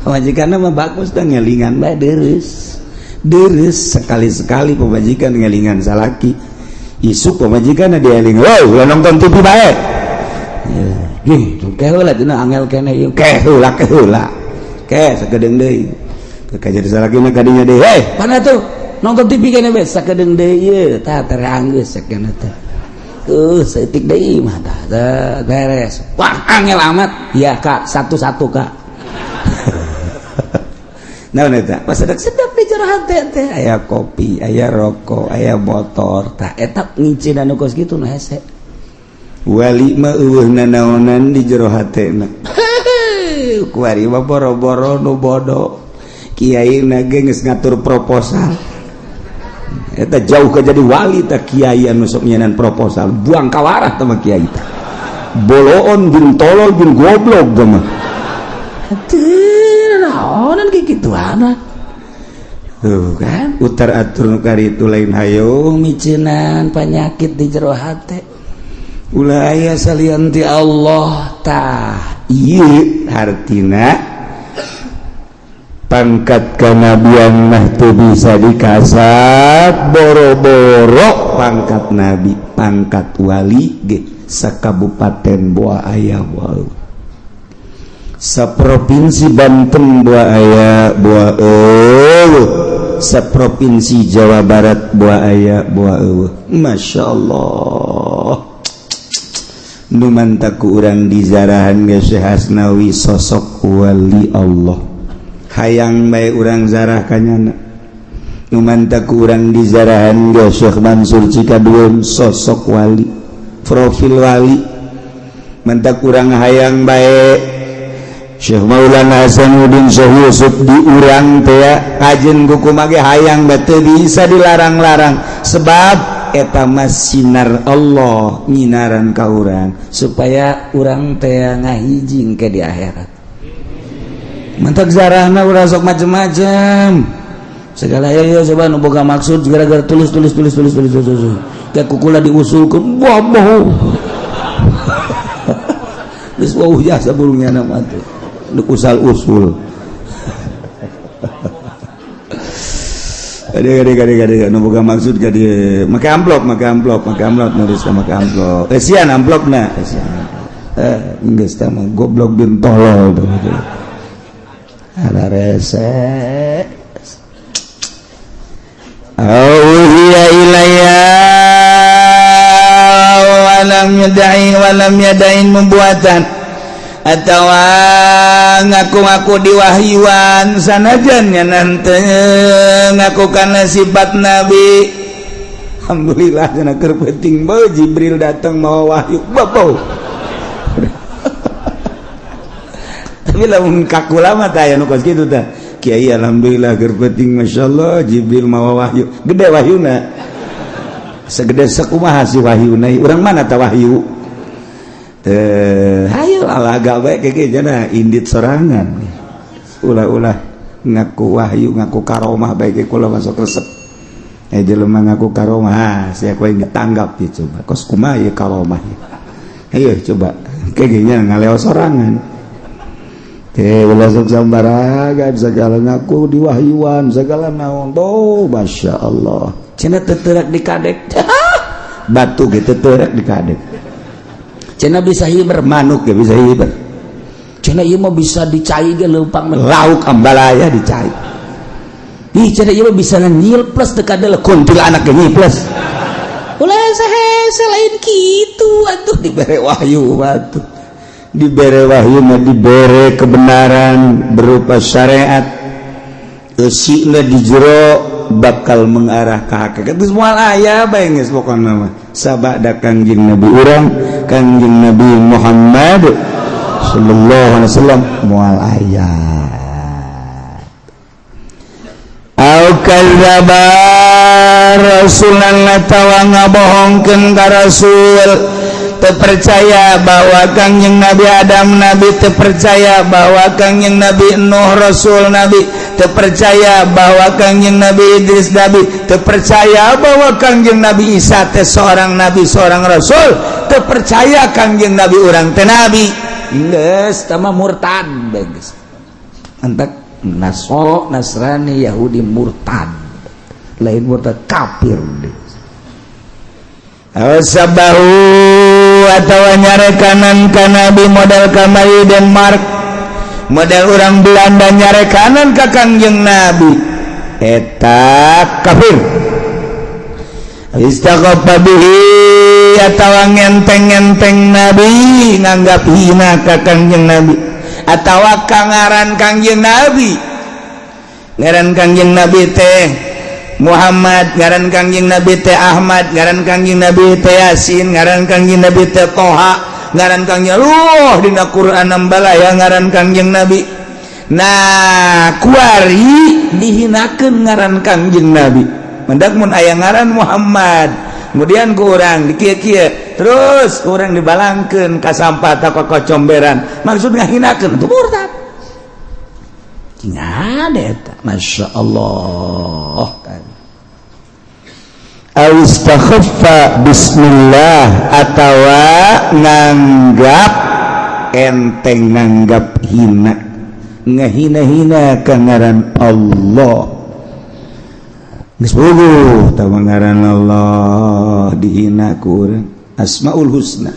Pamajikan mah bagus dah, ngelingan bae deres deres. Sekali-sekali pamajikan ngelingan salaki, isuk pamajikan dieling, "Wow, ulah nonton TV bae." Gitu ke heula dina angel kene ieu, ke heula, ke heula, ke sakedeung deui ke jadi salaki mah kadinya deui, "Hei, mana tuh nonton TV kene bae." Sakedeung deui ieu tah teranggeus sakena teh, saeutik deui mah tah beres. Wah, angel amat ya, Kak, satu-satu, Kak. Nah, eta pas sedap-sedap di jero hate teh aya kopi, aya rokok, aya motor. Tah eta ngincinan nu kos kitu nu hese. Wali mah eueuh nanaonan di jero hatena. Kuari mah boro-boro nu bodoh. Kiai na ge geus ngatur proposal. Eta jauh ke jadi wali tah kiai anu sok nyenan proposal. Buang kawarah tah mah kiai tah. Boloon bin tolol bin goblok tah mah. Teu naonan kayak gituan. Tuh kan, utar atur nu itu lain hayo micenan penyakit di jero hate. Ulah aya salian ti Allah. Tah ieu hartina pangkat kanabian mah teu bisa dikasat, boro-boro pangkat nabi, pangkat wali ge sakabupaten boa aya, wow, saprovinsi Banten boa aya, boa eueuh, saprovinsi Jawa Barat boa aya, boa eueuh. Masya Allah, nu mantak ku urang dizarahan ge Syekh Hasnawi, sosok wali Allah, hayang bae urang zarah kanyana. Nu mantak ku urang dizarahan ge Syekh Mansur Cikaduen, sosok wali, profil wali, mantak urang hayang bae Syekh Maulana Hasanuddin, Syekh Yusuf di urang teh kajen kuku mage hayang bete bisa dilarang-larang, sebab eta mah sinar Allah nyinaran ka urang supaya urang teh ngahijing ke di akhirat. Mantak zarahna urang sok macem-macem segala ya ya. Coba nu boga maksud gara-gara tulis tulis tulis tulis tulis tulis tulis kayak kukula diusulkeun, boboh geus wauh jasa burungnya nama tuh usal usul. Kade kade kade kade nu boga maksud kade make amplop, make amplop, make amplop, nulis make amplop, esian amplopna, esian. Geus tah mah goblok bin tolol tuh. Ada rese. Auhiya ilayya walam yadain, walam yadain membuatan atau ngaku-ngaku diwahyuan, sanajan nanti ngaku karena sifat nabi. Alhamdulillah cenah keur penting bae Jibril datang mawa wahyu babo. Tapi lamun kakula mah tah aya nu kos kitu tah. Kiai alhamdulillah keur penting masyaallah Jibril mawa wahyu. Gede wahyuna. Segede sekumaha si wahyuna. Urang mana tah wahyu? Teh hayu alaga bae keke cenah indit sorangan. Ulah-ulah ngaku wahyu ngaku karomah bae ke kula masuk resep. Jelema ngaku karomah, sia kowe ditanggap ya coba. Kos kumaha ieu karomah? Ayo coba. Kayaknya ngaleo sorangan. Teh ulah sok sambaraga segala ngaku diwahyuan segala naon. Oh, Masya Allah. Cenah teu teurak dikadek. Batu ge teu teurak dikadek. Cenah bisa hiber manuk ge bisa hiber. Cenah ieu mah bisa dicai ge leumpang lauk ambalaya dicai. Ih cenah ieu mah bisa nyil plus teu kadele kuntilanak ge plus. Ulah hese lain kitu atuh dibere wahyu batu. Dibere wahyu mah dibere kebenaran berupa syariat. Eusina di jero bakal mengarah ke hakikat. Geus moal aya bae geus pokona mah. Sabada Kangjeng Nabi urang, Kangjeng Nabi Muhammad sallallahu alaihi wasallam moal aya. Au kadzdzaba rasulan atawa ngabohongkeun ka rasul. Teu percaya bahwa Kangjeng Nabi Adam nabi, teu percaya bahwa Kangjeng Nabi Nuh rasul nabi, teu percaya bahwa Kangjeng Nabi Idris nabi, teu percaya bahwa Kangjeng Nabi Isa teh seorang nabi seorang rasul, teu percaya Kangjeng Nabi urang teh nabi. Geus tah mah murtad bae geus. Antak Nasoro, Nasrani, Yahudi murtad. Lain murtad kafir deh. Sabahu atawa nyarekanan ka nabi model kamari Denmark, model orang Belanda nyarekanan ka Kangjeng Nabi eta kafir. Istaqaffa bihi atawa ngenteng-ngenteng nabi nganggap hina ka Kangjeng Nabi atawa kangaran Kangjeng Nabi, ngaran Kangjeng Nabi teh Muhammad, ngaran Kangjeng Nabi teh Ahmad, ngaran Kangjeng Nabi teh Yasin, ngaran Kangjeng Nabi teh Toha, ngaran Kangjeng Luh dina Quran nambalaya ngaran Kangjeng Nabi. Nah kuari dihinakeun ngaran Kangjeng Nabi. Mendak mun aya ngaran Muhammad, kemudian ku urang dikieu-kieu, terus ku urang dibalangkeun ka sampah ta ka comberan, maksud ngahinakeun itu murtad. Cing ada eta, Masya Allah. Awistakhaffa bismillah atawa nganggap enteng, nganggap hina, ngahina-hina ka ngaran Allah. Geus puguh tawa ngaran Allah dihina ku urang. Asmaul Husna.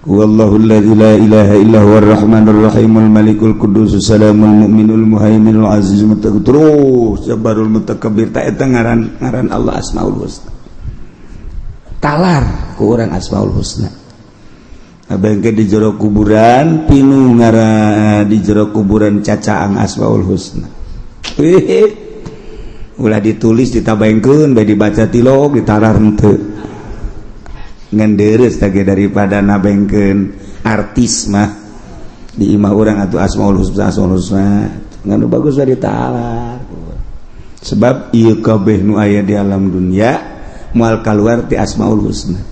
Wallahu alladzi la ilaha illa huwar rahmanur rahimul malikul quddus salamul mu'minul muhaiminul azizul mutakabbir terus jabbarul mutakabbir ta eta ngaran ngaran Allah Asmaul Husna. Talar ku urang Asmaul Husna. Abengke di jero kuburan pinu ngaran di jero kuburan cacaang Asmaul Husna. Ulah ditulis ditabaengkeun bae dibaca tilok ditalar henteu. Ngan deres tage daripada nabengkeun artis mah di imah urang atuh Asmaul Husna Asmaul Husna ngan bagus bae ditalar. Sebab ieu kabeh nu aya di alam dunia moal kaluar ti Asmaul Husna.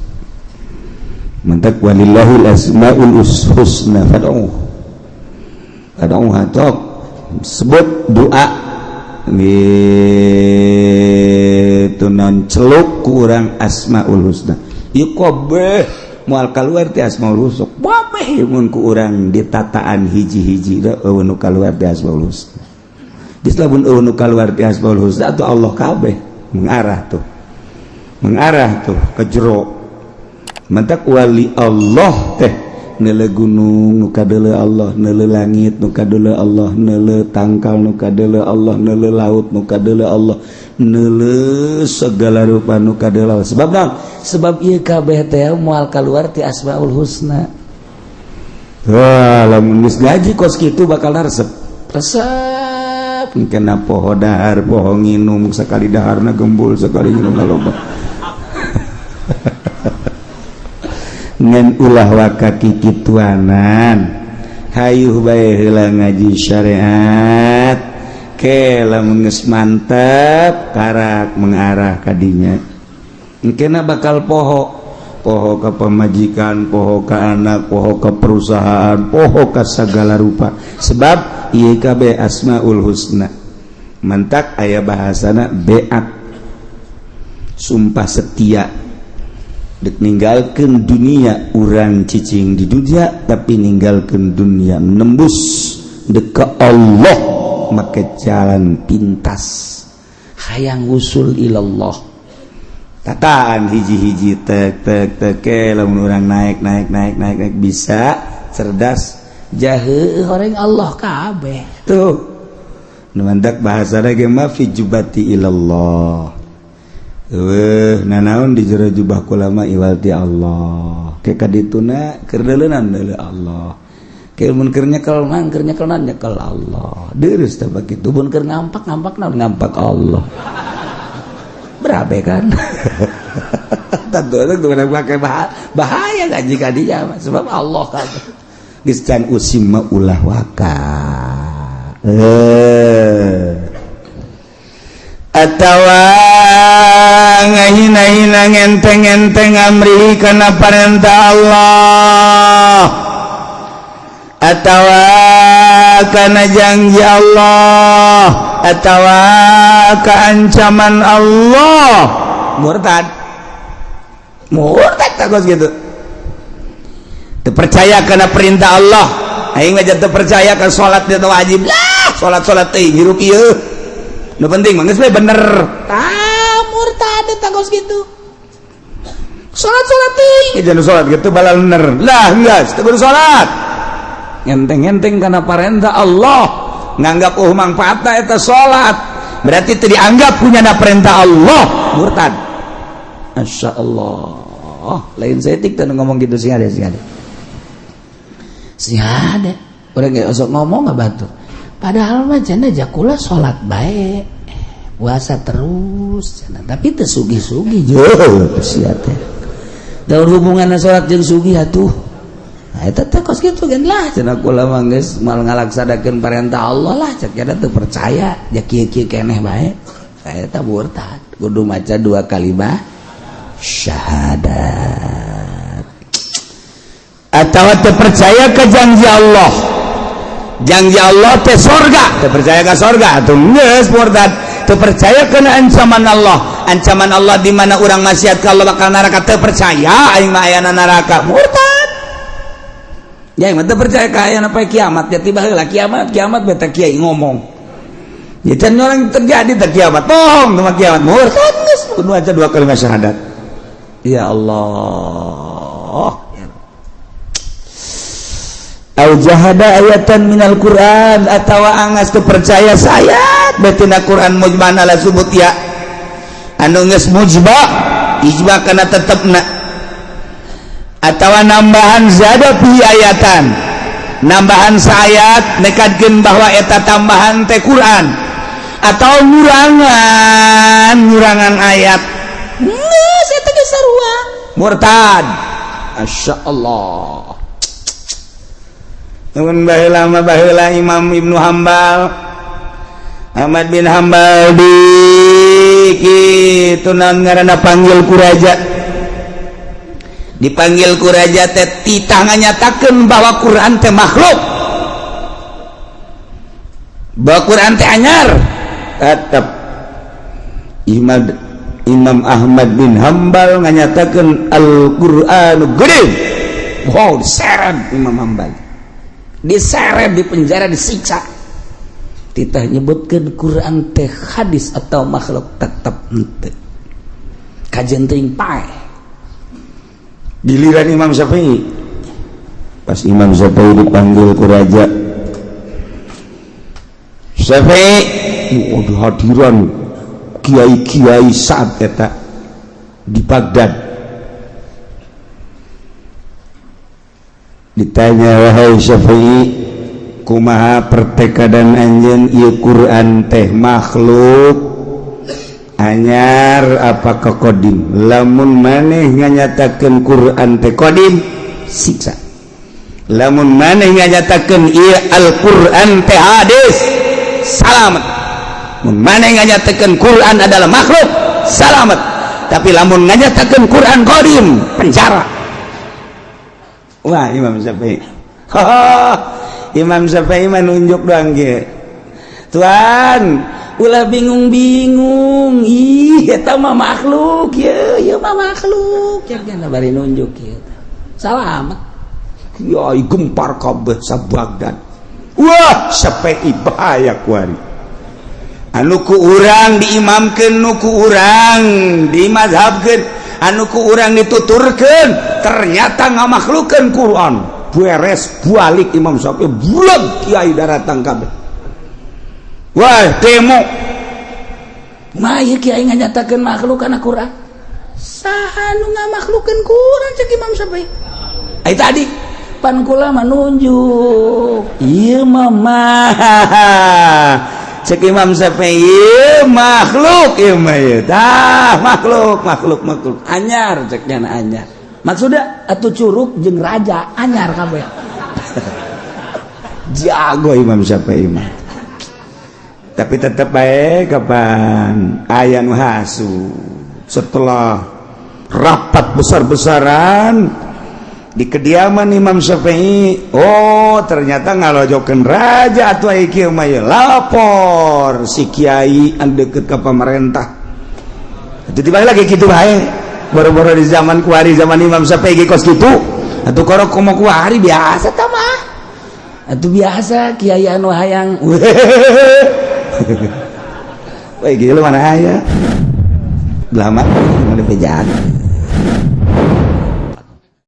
Mantak walillahil asmaul husna fad'uh. Fad'uh tok sebut doa gitu non celuk ku urang Asmaul Husna. Ieu kabeh moal kaluar ti Asmaul Husna. Kabeh mun ku urang ditataan hiji-hiji da eueuh nu kaluar ti Asmaul Husna. Geus lamun eueuh nu kaluar ti Asmaul Husna atuh Allah kabeh mengarah tuh. Mengarah tuh ke jero. Mantak wali Allah teh neuleu gunung nu kadeuleu Allah, neuleu langit nu kadeuleu Allah, neuleu tangkal nu kadeuleu Allah, neuleu laut nu kadeuleu Allah, neuleu segala rupa nu kadeuleu Allah. Sebab naon? Sebab ieu kabeh teh moal kaluar ti Asmaul Husna. Wah, lamun geus ngaji kos kitu bakal resep. Resep Kena poho dahar, poho nginum, sekali daharna gembul, sekali nginum loba. Ngan ulah waka kikituanan. Hayuh bae heula ngaji syariat. Ke lamun geus mantep karak mengarah kadinya. Engkena bakal poho. Poho ka pamajikan, poho ka anak, poho ka perusahaan, poho ka segala rupa. Sebab ieu kabeh asmaul husna. Mantak aya bahasana beat. Sumpah setia. Dek ninggalkeun dunia urang cicing di dunia, tapi ninggalkeun dunia nembus dek ka Allah make jalan pintas. Hayang usul ilallah. Tataan hiji-hiji tek tek tek lamun urang naik naik naik naik naik bisa cerdas jahe horeng Allah kabeh tuh nu mantak bahasana ge mah fi jubati ilallah. Eueuh nanaon di jero jubah kula mah iwal ti Allah. Ke kadituna keur deuleunan deuleu Allah. Ke mun keur nyekel mah keur nyekelna nyekel Allah. Deurus teh bakitu mun keur ngampak ngampak naon ngampak Allah. Berabe kan? Tentu itu pakai bahaya kan jika dia sebab Allah kan. Geus can usim mah ulah waka. Atawa ngahina-hina ngenteng-ngenteng amri kana parentah Allah. Atawa kana janji Allah, atawa keancaman Allah. Murtad. Murtad tah gitu. Teu percaya kana perintah Allah. Aing mah teu percaya ka salat teh wajib. Lah, salat-salat teh hirup ieu. Nu penting mah geus we bener. Tah murtad tah kos kitu. Salat-salat teuing. Jangan salat gitu balal bener. Lah geus teu kudu salat. Ngenteng-ngenteng kana parentah Allah. Nganggap oh mangfaatna eta salat. Berarti teu dianggap punya na perintah Allah. Murtad. Masya Allah. Lain setik teh ngomong gitu sih ada sih ada. Sih ada. Urang ge osok ngomong nggak batur. Padahal mah cenah jakula salat bae. Puasa terus cenah, tapi teu sugih-sugih jeuh sia teh. Daun hubunganna salat jeung sugih atuh. Nah, eta teh kos kitu gen lah cenah kula mah geus mal ngalaksanakeun perintah Allah lah cek eta teu percaya ja kieu-kieu keneh bae. Eta murtad kudu maca dua kalimat syahadat. Atawa teu percaya ka janji Allah. Janji Allah teh sorga, teu percaya ka sorga atuh geus murtad. Teu percaya kana ancaman Allah. Ancaman Allah di mana urang maksiat ka Allah bakal neraka, teu percaya aing mah ayana neraka, murtad. Ya aing mah teu percaya ka ayana poe kiamat, ya tiba heula kiamat, kiamat beta kiai ngomong. Ya can orang terjadi teh kiamat, bohong teh kiamat, murtad geus kudu maca dua kalimat syahadat. Ya Allah. Au jahada ayatan minal Quran, atawa angas teu percaya sayat betina Quran mujmana la subut ya anu geus mujba ijma kana tetepna, atawa nambahan zada fi ayatan, nambahan saayat nekadkeun bahwa eta tambahan teh Quran, atau ngurangan ayat geus eta geus sarua murtad. Masya Allah. Nuhun baheula mah baheula Imam Ibnu Hambal, Ahmad bin Hambal di kitu naon ngaranna panggil ku raja. Dipanggil ku raja teh titah nganyatakeun bahwa Quran teh makhluk. Bahwa Quran teh anyar. Tetep Imam Ahmad bin Hambal nganyatakeun Al-Qur'anu gede. Wow, diseret Imam Hambal. Diseret di penjara, disiksa. Titah nyebutkeun Quran teh hadis atau makhluk tetep henteu. Kajen teuing paeh. Giliran Imam Syafi'i. Pas Imam Syafi'i dipanggil ku raja. Syafi'i, oh, hadiran kiai-kiai saat eta di Baghdad. Ditanya, wahai Syafi'i, Kumaha pertekadan anjeun, ieu Quran teh makhluk anyar apa kodim? Lamun maneh nganyatakeun Quran teh kodim, siksa. Lamun maneh nganyatakeun ieu Al-Quran teh hadis, salamet. Mun maneh nganyatakeun Quran adalah makhluk, salamet. Tapi lamun nganyatakeun Quran kodim, penjara. Wah, Imam Syafi'i, Imam Syafi'i mah nunjuk doang ge. Tuan, ulah bingung-bingung, ih, eta mah makhluk, ye, ieu mah makhluk. Cek bari nunjuk kieu. Salamet. Kiai gempar kabeh sa Baghdad. Wah, Syafi'i bahaya kuari. Anu ku urang diimamkeun, nu ku urang dimazhabkeun, anu ku urang dituturkeun, ternyata ngamakhlukeun Quran. Beres balik Imam Syafi'i, bulag kiai daratang kabeh. Wah, demo. Mah ieu kiai nganyatakeun makhluk kana Quran. Saha nu ngamakhlukeun Quran, cek Imam Syafi'i. Ai tadi pan kula mah nunjuk. Ieu mah Cek Imam Syafi'i makhluk ieu mah ieu. Tah, makhluk, makhluk, makhluk. Anyar cek nyana anyar. Maksudnya atuh curug jeung raja anyar kabeh. Jago Imam Syafi'i mah. Tapi tetep bae kapan aya nu hasu. Setelah rapat besar-besaran di kediaman Imam Syafi'i, oh, ternyata ngalojokeun raja atuh aya kieu mah ieu. Lapor si kiai anu deket ka pemerintah. Tiba lagi kitu bae. Boro-boro di zaman kuari, zaman Imam Syafi'i ge kos kitu. Atuh korok komo kuari biasa tah mah. Atuh biasa kiai anu hayang. Wah, gila mana aya. Lama mana bejaan.